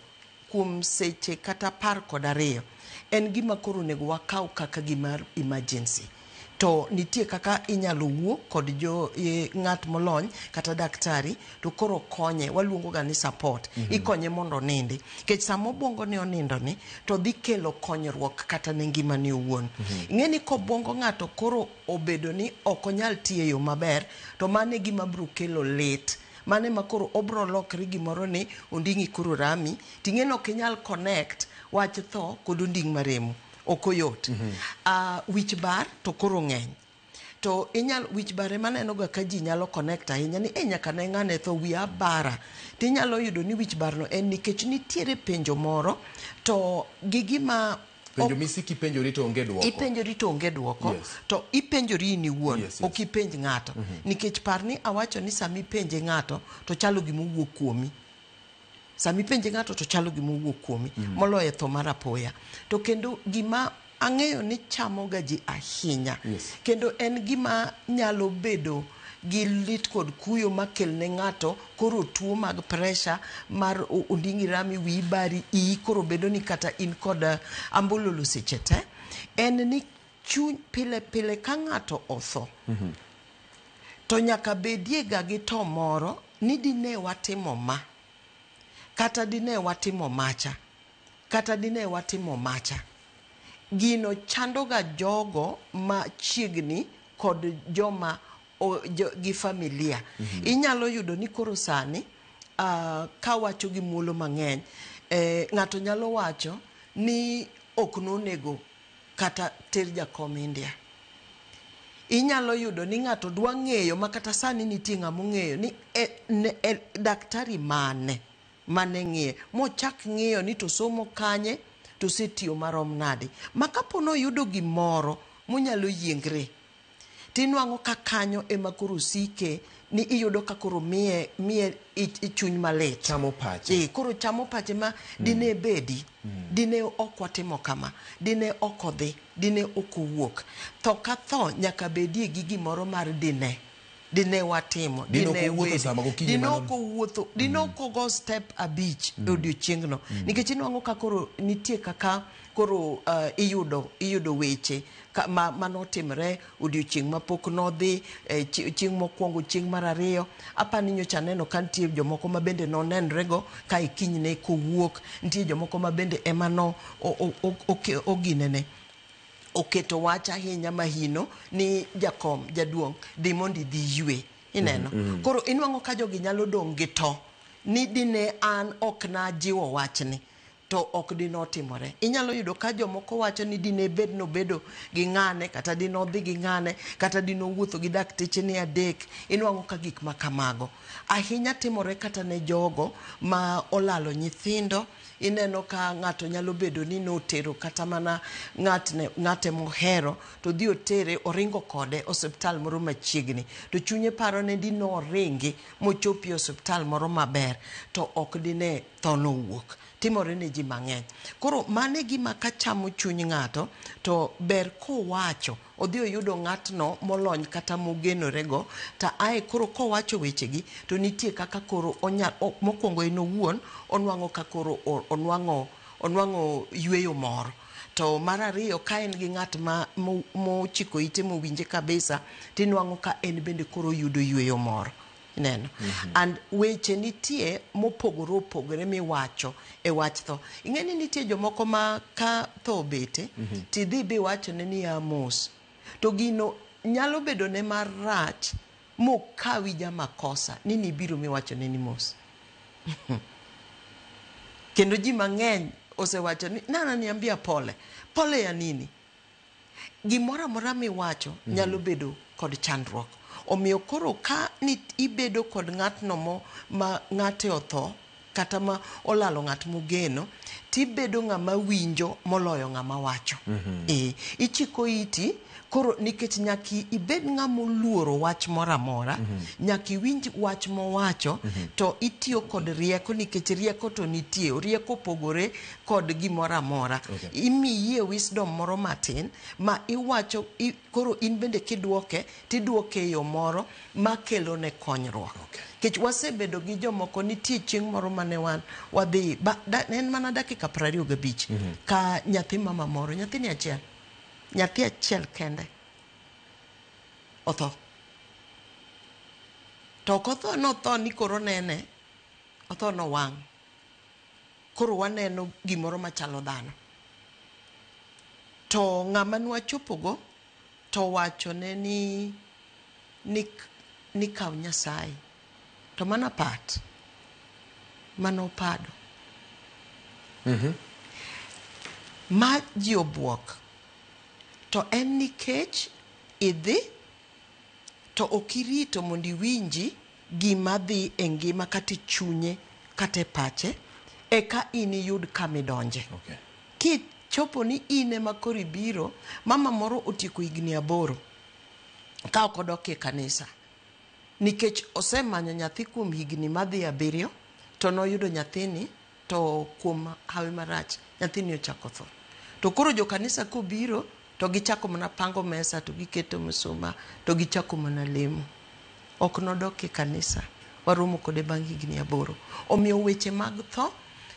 kuom seche kata 12, en gima koro onego wakaw kaka gima emergency. To nitie kaka inyalo wuo kod jo ng'at molony kata daktari to koro konye, waluongo ga ni support. Ikonye mondo onindi. Nikech sama obuongo ne onindo ni to dhi kelo konyruok kata ne ngimane owuon. Ing'e ni kobuongo ng'ato koro obedo ni ok onyal tiyo e yo maber, to mano e gima biro kelo lit. Mano ema koro obro lokre gimoro ni onding'i koro rami, ting'e ni ok inyal connect wach tho kod onding' maremo. Ok oyot. Wich bar to koro ng'eny. To inyal wich bar ema aneno ga ka ji nyalo connect ahinya ni nyaka ne ng'ane tho wiya bara. Tinyalo yudo ni wich bar no en nikech nitiere penjo moro to gi gima penjo misiki ipenjori to onge dwoko. Ipenjori to onge dwoko. To ipenjori in iwuon, ok ipenj ng'ato. Nikech par ni awacho ni sama ipenje ng'ato to chalo gima owuok kuomi. Sama ipenje ng'ato to chalo gima owuok kuomi, moloyo tho mar apoya. To kendo gima ang'eyo ni chamo ga ji ahinya. Kendo en gima nyalo bedo gi lit kod kuyo makelne ng'ato koro tuo mag pressure mar onding'i rami, wiyi bari, iyi koro bedo ni kata in kod ambololo seche te. En ni chuny pile pile ka ng'ato otho, to nyaka bedie ga gi to moro ni dine watimo ma, kata dine watimo macha, kata dine watimo macha. Gino chando ga jogo machiegni kod joma gi familia. Inyalo yudo ni koro sani kawacho gi muolo mang'eny, ng'ato nyalo wacho ni ok nonego kata ter jakom India. Inyalo yudo ni ng'ato dwa ng'eyo ma kata sani nitie ng'ama ong'eyo ni daktari mane mane ng'iye, mochak ng'iyo ni to somo kanye, to osetiyo marom nade. Ma kapo noyudo gimoro monyalo yiengre, tinwang'o ka kanyo ema koro sike ni iyudo ka koro miye chuny malit. Chamo pache. Koro chamo pache ma dine bedi, dine ok watimo kama, dine ok odhi, dine ok owuok. Tho ka tho nyaka bedie gi gimoro mar dine. Dine watimo, dine ok dine ok owuotho, dine ok ogo step 5 e odiochieng'no. Nikech inwang'o ka koro nitie kaka koro iyudo weche manotimre odiochieng' mapok nodhi, chieng' mokwongo, chieng' mar 2. Apani nyocha aneno ka nitie jomoko ma bende nonenrego ka e kinyne kowuok, nitie jomoko ma bende ema no oginene oketo wach ahinya mahino ni jakom jaduong' dhi mondo idhi ywe. Ineno? Koro inwang'o ka jogi nyalo dong' gi to ni dine an ok najiwo wachni. to ok dinotimore. Inyalo yudo ka jomoko wacho ni dine bed nobedo gi ng'ane, kata dinodhi gi ng'ane, kata dinowuotho gi daktechene adek. Inwang'o ka gik ma kamago ahinya timore kata ne jogo ma olalo nyithindo. Ineno ka ng'ato nyalo bedo ni notero kata mana ng'atne, ng'ate mohero, to dhi otere, oringo kode osiptal moro machiegni, to chunye paro ne dinoringi mochopi e osiptal moro maber, to ok dine tho nowuok. Timore ne ji mang'eny. Koro mano e gima kachamo chuny ng'ato, to ber kowacho, odhi oyudo ng'atno molony kata mogenorego, to ae koro kowacho wechegi, to nitie kaka koro onya, mokwongo en owuon, onwang'o ka koro onwang'o, onwang'o yueyo moro. To mar ariyo, ka en gi ng'at ma mochiko ite mowinje kabisa, tinwang'o ka en bende koro oyudo yueyo moro. Ineno? And weche nitie mopogore opogore miwacho e wach tho. Ing'e ni nitie jomoko ma ka tho obete, tidhi biwachone ni ya mos. To gino nyalo bedo ne marach mokawi jamakosa ni nibiro miwachone ni mos. Kendo ji mang'eny osewacho ni nana niambia pole. Pole ya nini? Gimoro amora miwacho nyalo bedo kod chandruok. Omiyo koro ka ni ibedo kod ng'atno mo ma ng'ate otho kata ma olalo ng'at mogeno, tibedo ng'ama winjo moloyo ng'ama wacho. Ichiko iti koro nikech nyaka ibed ng'ama oluoro wach moro amora, nyaka iwinj wach mowacho, to itiyo kod rieko nikech rieko to nitie, rieko opogore kod gimoro amora. Imiyie wisdom moro matin ma iwacho, koro in bende kidwoke, tidwoke e yo moro makelo ne konyruok. Nikech wasebedo gi jomoko, nitie chieng' moro mane wan wadhi, ne en mana dakika 25, ka nyathi mama moro, nyathini achiel, nyathi achiel kende otho. To ok otho, notho ni koro nene, otho nowang'. Koro waneno gimoro machalo dhano. To ng'ama nwachopogo to wachone ni, ni kaw Nyasaye. To mano pat, mano opado. Ma ji obuok. To en nikech idhi to ok irito mondo iwinji gima dhi e ngima kata e chunye kata e pache, eka in iyud kama idonje. Kichopo ni in ema koro ibiro, mama moro otieko higni 8 ka ok odok e kanisa. Nikech osemanyo nyathi kuom higni madhi 7, to noyudo nyathini, to kuom hawi marach, nyathini ochako tho. To koro jo kanisa kobiro, to gichako mana pango mesa, to giketo msuma, to gichako mana lemo. Ok nodok e kanisa, waromo kode bang' higni 8. Omiyo weche mag tho,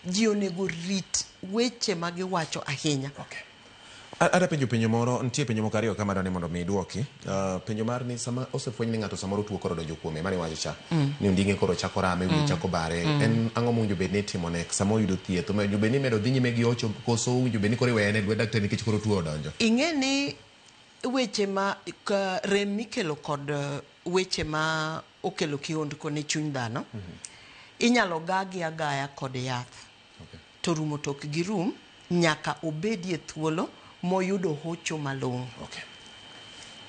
ji onego rit weche ma giwacho ahinya. Ada penjo penjo moro, nitie penjo moko ariyo kama dwani mondo mi iduoki. Penjo mar ni sama osefweny ni ng'ato samoro tuo koro odonjo kuome, mane iwacho cha, ni onding'e koro chako rame, wiye chako bare. En ang'o mowinjo bed ni itimo ne sama oyudo thieth? Owinjo bed ni imedo dhi nyime gi hocho, koso owinjo bed ni koro iweye ne lwet daktari nikech koro tuo odonjo? Ing'e ni weche ma ka rem mikelo kod weche ma okelo kihondko ne chuny dhano, inyalo gagi agaya kod yath. To rumo to ok girum, nyaka obedie thuolo moyudo hocho malong'o.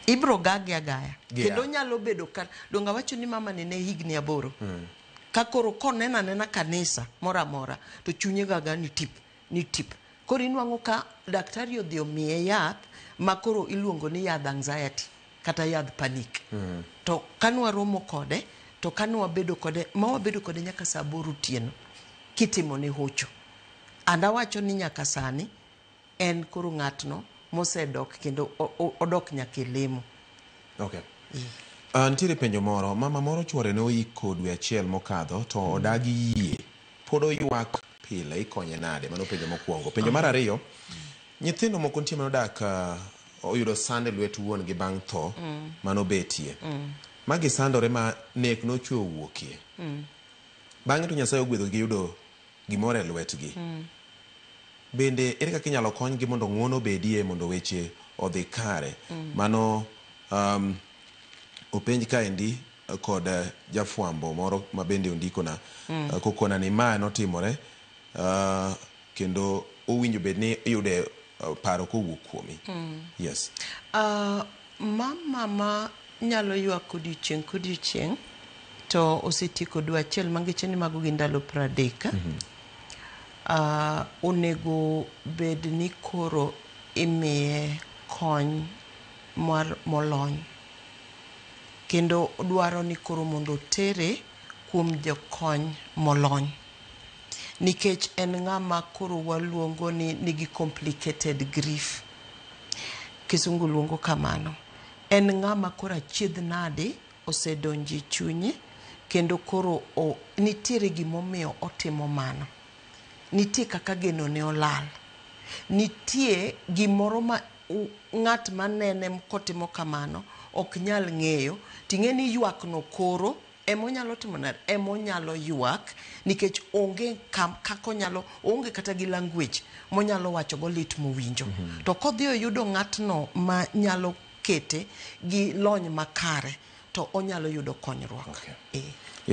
Ibro gagi agaya. Gi Kendo yath. nyalo bedo ka, donge awacho ni mama ni ne higni 8. Ka koro koneno anena kanisa moro amora, to chunye gaga ni tip, ni tip. Koro inwang'o ka daktari odhi omiye yath ma koro iluongo ni yadh anxiety kata yadh panic. To kanwaromo kode, to kanwabedo kode, ma wabedo kode nyaka saa 8 otieno, kitimo ne hocho. And awacho ni nyaka sani, en koro ng'atno mosedok kendo odok nyaka e lemo. Nitiere penjo moro, mama moro chuore ne oiko dwe achiel mokadho to odagi yie. Pod oywak pile, ikonye nade? Mano penjo mokwongo. Penjo mar ariyo, nyithindo moko nitie manodak, oyudo sand e lwet wuon gi bang' tho, manobetie. Magi sandore ma nek nochwe owuokie. Bang'e to Nyasaye ogwedho gi yudo gimoro e lwetgi. Bende ere kaka inyalo konygi mondo ng'uono obedie mondo weche odhi kare? Mano openj kaendi kod jafwambo moro ma bende ondikona, kokona ni ma notimore, kendo owinjo bed ni iyude paro kowuok kuomi. Yes. Mama ma nyalo ywak odiochieng' kodiochieng' to osetieko dwe achiel mangeche ni mago gi ndalo 30. Onego bed ni koro imiye kony mar molony kendo dwaro ni koro mondo otere kuom jokony molony nikech en ng'ama koro waluongo ni nigi complicated grief. Kisungu luongo kamano. En ng'ama koro achiedh nade osedonjo e chunye kendo koro nitiere gimomiyo otimo mano. Nitie kaka geno ne olal. Nitie gimoro ma ng'at manene kotimo kamano ok nyal ng'eyo. Ting'e ni ywak no koro emonyalo timo nade? Emonyalo ywak nikech onge kaka onyalo, oonge kata gi language monyalo wacho go lit mowinjo. To kodhi oyudo ng'atno ma nyalo kete gi lony makare to onyalo yudo konyruok.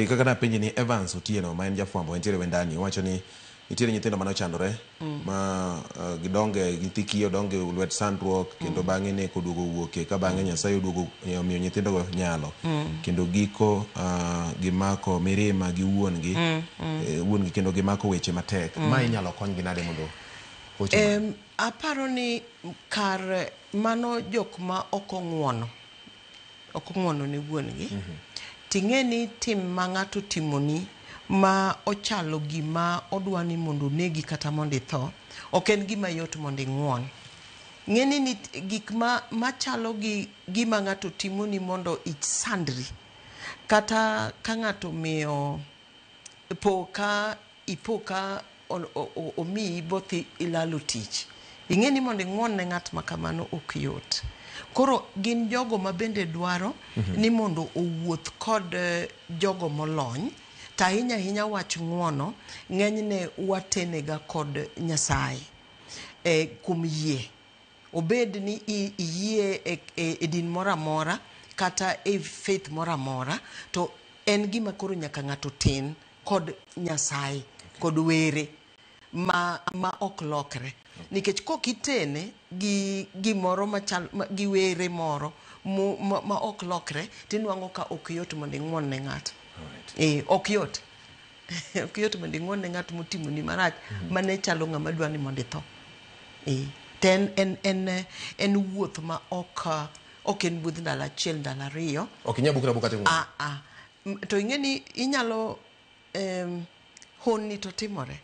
Kaka napenji ni Evans Otieno ma en jafwambo entiere Wendani owacho ni nitiere nyithindo mane ochandore ma gidonge nyithi kiye odonge lwet sandruok kendo bang'e nek oduogo wuoke ka bang'e Nyasaye oduogo omiyo nyithindogo nyalo kendo giko gimako mirima gi wuon-gi wuon-gi kendo gimako weche matek. Ma inyalo konygi nade mondo ocho Aparo ni kar mano jok ma ok ong'uono ne wuon-gi. Ting'e ni tim ma ng'ato timoni ma ochalo gima odwa ni mondo onegi kata mondo itho, ok en gima yot mondo ing'uon. Ng'e ni gik machalo gi gima ng'ato timoni mondo isandri, kata ka ng'ato miyo po ka ipo ka omiyi both ilalo tich. Ing'e ni mondo ing'uon ne ng'at ma kamano ok yot. Koro gin jogo ma bende dwaro ni mondo owuoth kod jogo molony. To ahinya ahinya wach ng'uono ng'enyne watenega kod Nyasaye kuom yie. Obed ni iyie e din moro amora kata e faith moro amora, to en gima koro nyaka ng'ato ten kod Nyasaye kod were ma ok lokre. Nikech kok itene gi gimoro machal gi were moro ma ok lokre, tinwang'o ka ok yot mondo ing'uon ne ng'ato. Ok yot. Ok yot mondo ing'uon ne ng'at motimoni marach mane chalo ng'ama dwa ni mondo itho. To en wuoth ma ok en wuodh ndalo achiel, ndalo ariyo. Ok inyal bukra buka ting'uono. To ing'e ni inyalo honni to timore.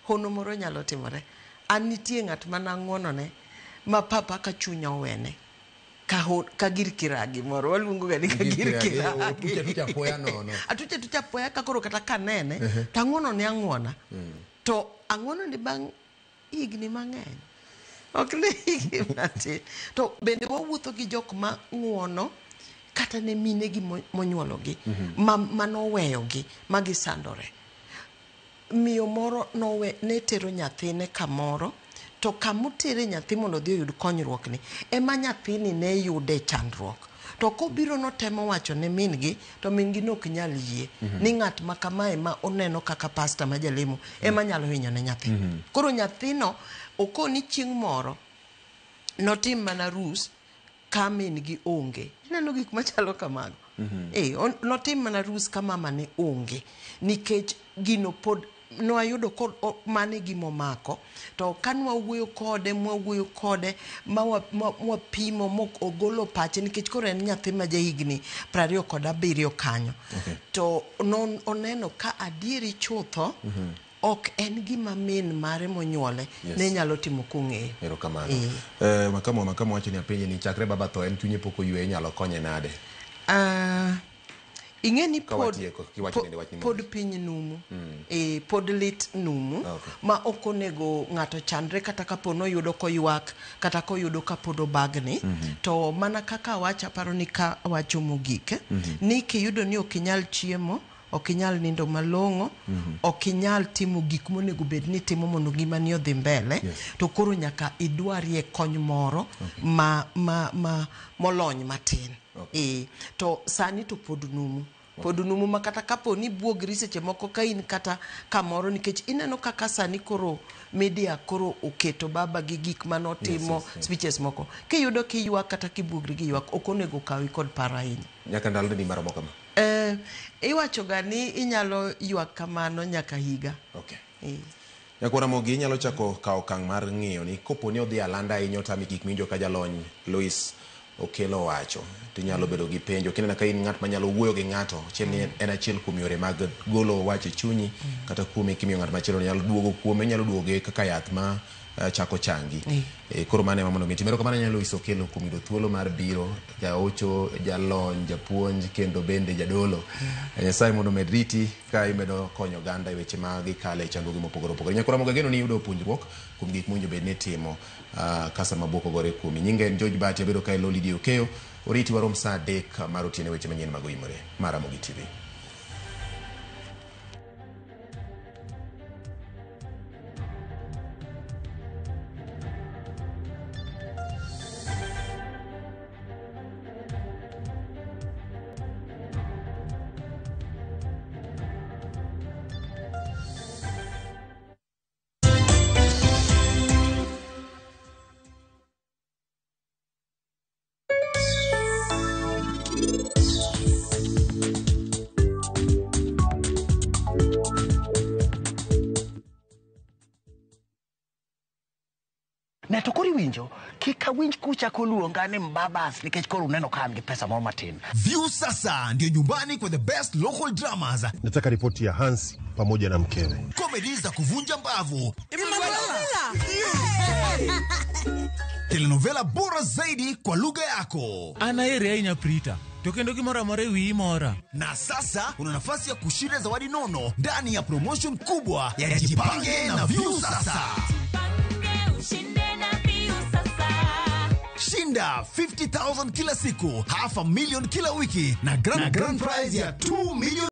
Hono moro nyalo timore. An nitie ng'at manang'uonone ma papa ka chunya owene. Ka gir kiragi moro waluongo ga ni ka gir kiragi. Atucha apoya nono. Atucha apoya ka koro kata kanene to ang'uono ne ang'uona. To ang'uono ni bang' higni mang'eny. Ok ne higni matin. To bende wawuotho gi jok ma ng'uono kata ne mine gi monyuologi manoweyogi ma gisandore. Miyo moro ne tero nyathine kamoro, to kamotere nyathi mondo odhi oyud konyruok ni ema nyathini ne yude chandruok. To kobiro notemo wacho ne min-gi, to min-gi nok nyal yie ni ng'at ma kamae ma oneno kaka pasta ma jalemo ema nyalo hinyo ne nyathi. Koro nyathino okoni chieng' moro notim mana rus ka min-gi onge. Ineno gik machalo kamago. Notim mana rus ka mama ne onge nikech gino pod nwayudo kod mane gimomako. To ka nwawuoyo kode ma wapimo mok ogolo pache nikech koro en nyathi ma jahigni 27 kanyo. To oneno ka adieri chutho ok en gima min mare monyuole ne nyalo timo kong'eyo. Erokamano. Makamu wacho ni apenje ni chakre baba tho en chunye pok oywe, inyalo konye nade? Ing'e ni pod piny numu. Pod lit numu. Ma ok onego ng'ato chandre kata kapo noyudo koywak kata koyudo kapod obagni. To mana kaka awacho, aparo ni ka awacho mogik ni kiyudo ni ok inyal chiemo, ok inyal nindo malong'o, ok inyal timo gik monego bed ni timo mondo ngimani odhi mbele, to koro nyaka idwarie kony moro ma molony matin. To sani to pod numu. Pod numu ma kata kapo ni buogri seche moko ka in kata kamoro, nikech ineno kaka sani koro media koro oketo baba gi gik manotimo. Yes, yes, yes. Speeches moko kiyudo kiywak kata kibuogri gi ywak, ok onego kawi kod paro ahinya. Nyaka ndalo ni maromo kama? Iwacho ga ni inyalo ywak kamano nyaka higa. Okay. Nyakwar Ramogi, inyalo chako kawo okang' mar ng'iyo ni kopo ni odhi alanda ahinya otami gik miwinjo ka jalony Lois Okelo wacho, tinyalo bedo gi penjo. Kineno ka in ng'at manyalo wuoyo gi ng'ato, achiel ni en achiel kuom yore mag golo wach e chunyi, kata kuomi kimiyo ng'at machielo nyalo duogo kuome, nyalo duoge kaka yath ma chako changi. Koro mano ema mondo mi tim. Erokamano ahinya Lois Okelo kuom yudo thuolo mar biro, jaocho, jalony, japuonj kendo bende jadolo. Nyasaye mondo omed riti ka imedo konyo oganda e weche ma gikale e chandruoge mopogore opogore. Nyakwar Ramogi, ageno ni iyudo puonjruok kuom gik mowinjo bed ni itimo ka sama buok ogore kuomi. Nyinga en George Bati, abedo ka elo Lydia Okeyo. Oriti warom saa 3 mar otieno e weche manyien mag Oimore mar Ramogi TV. Ne to koro iwinjo, kik awinj kuchako luonga ni mbabas nikech koro uneno ka an gi pesa moro matin. View sasa ndio nyumbani kwa the best local dramas. Nataka ripoti ya Hansi pamoja na mkewe. Comedy za kuvunja mbavu, telenovela bora zaidi kwa lugha yako. An aheri ahinya Prita, to kendo gimoro amora e wiyi mora. Na sasa una nafasi ya kushinda zawadi nono ndani ya promotion kubwa ya Jipange na View Sasa. Shinda 50,000 kila siku, half a million kila wiki na grand prize ya 2 million.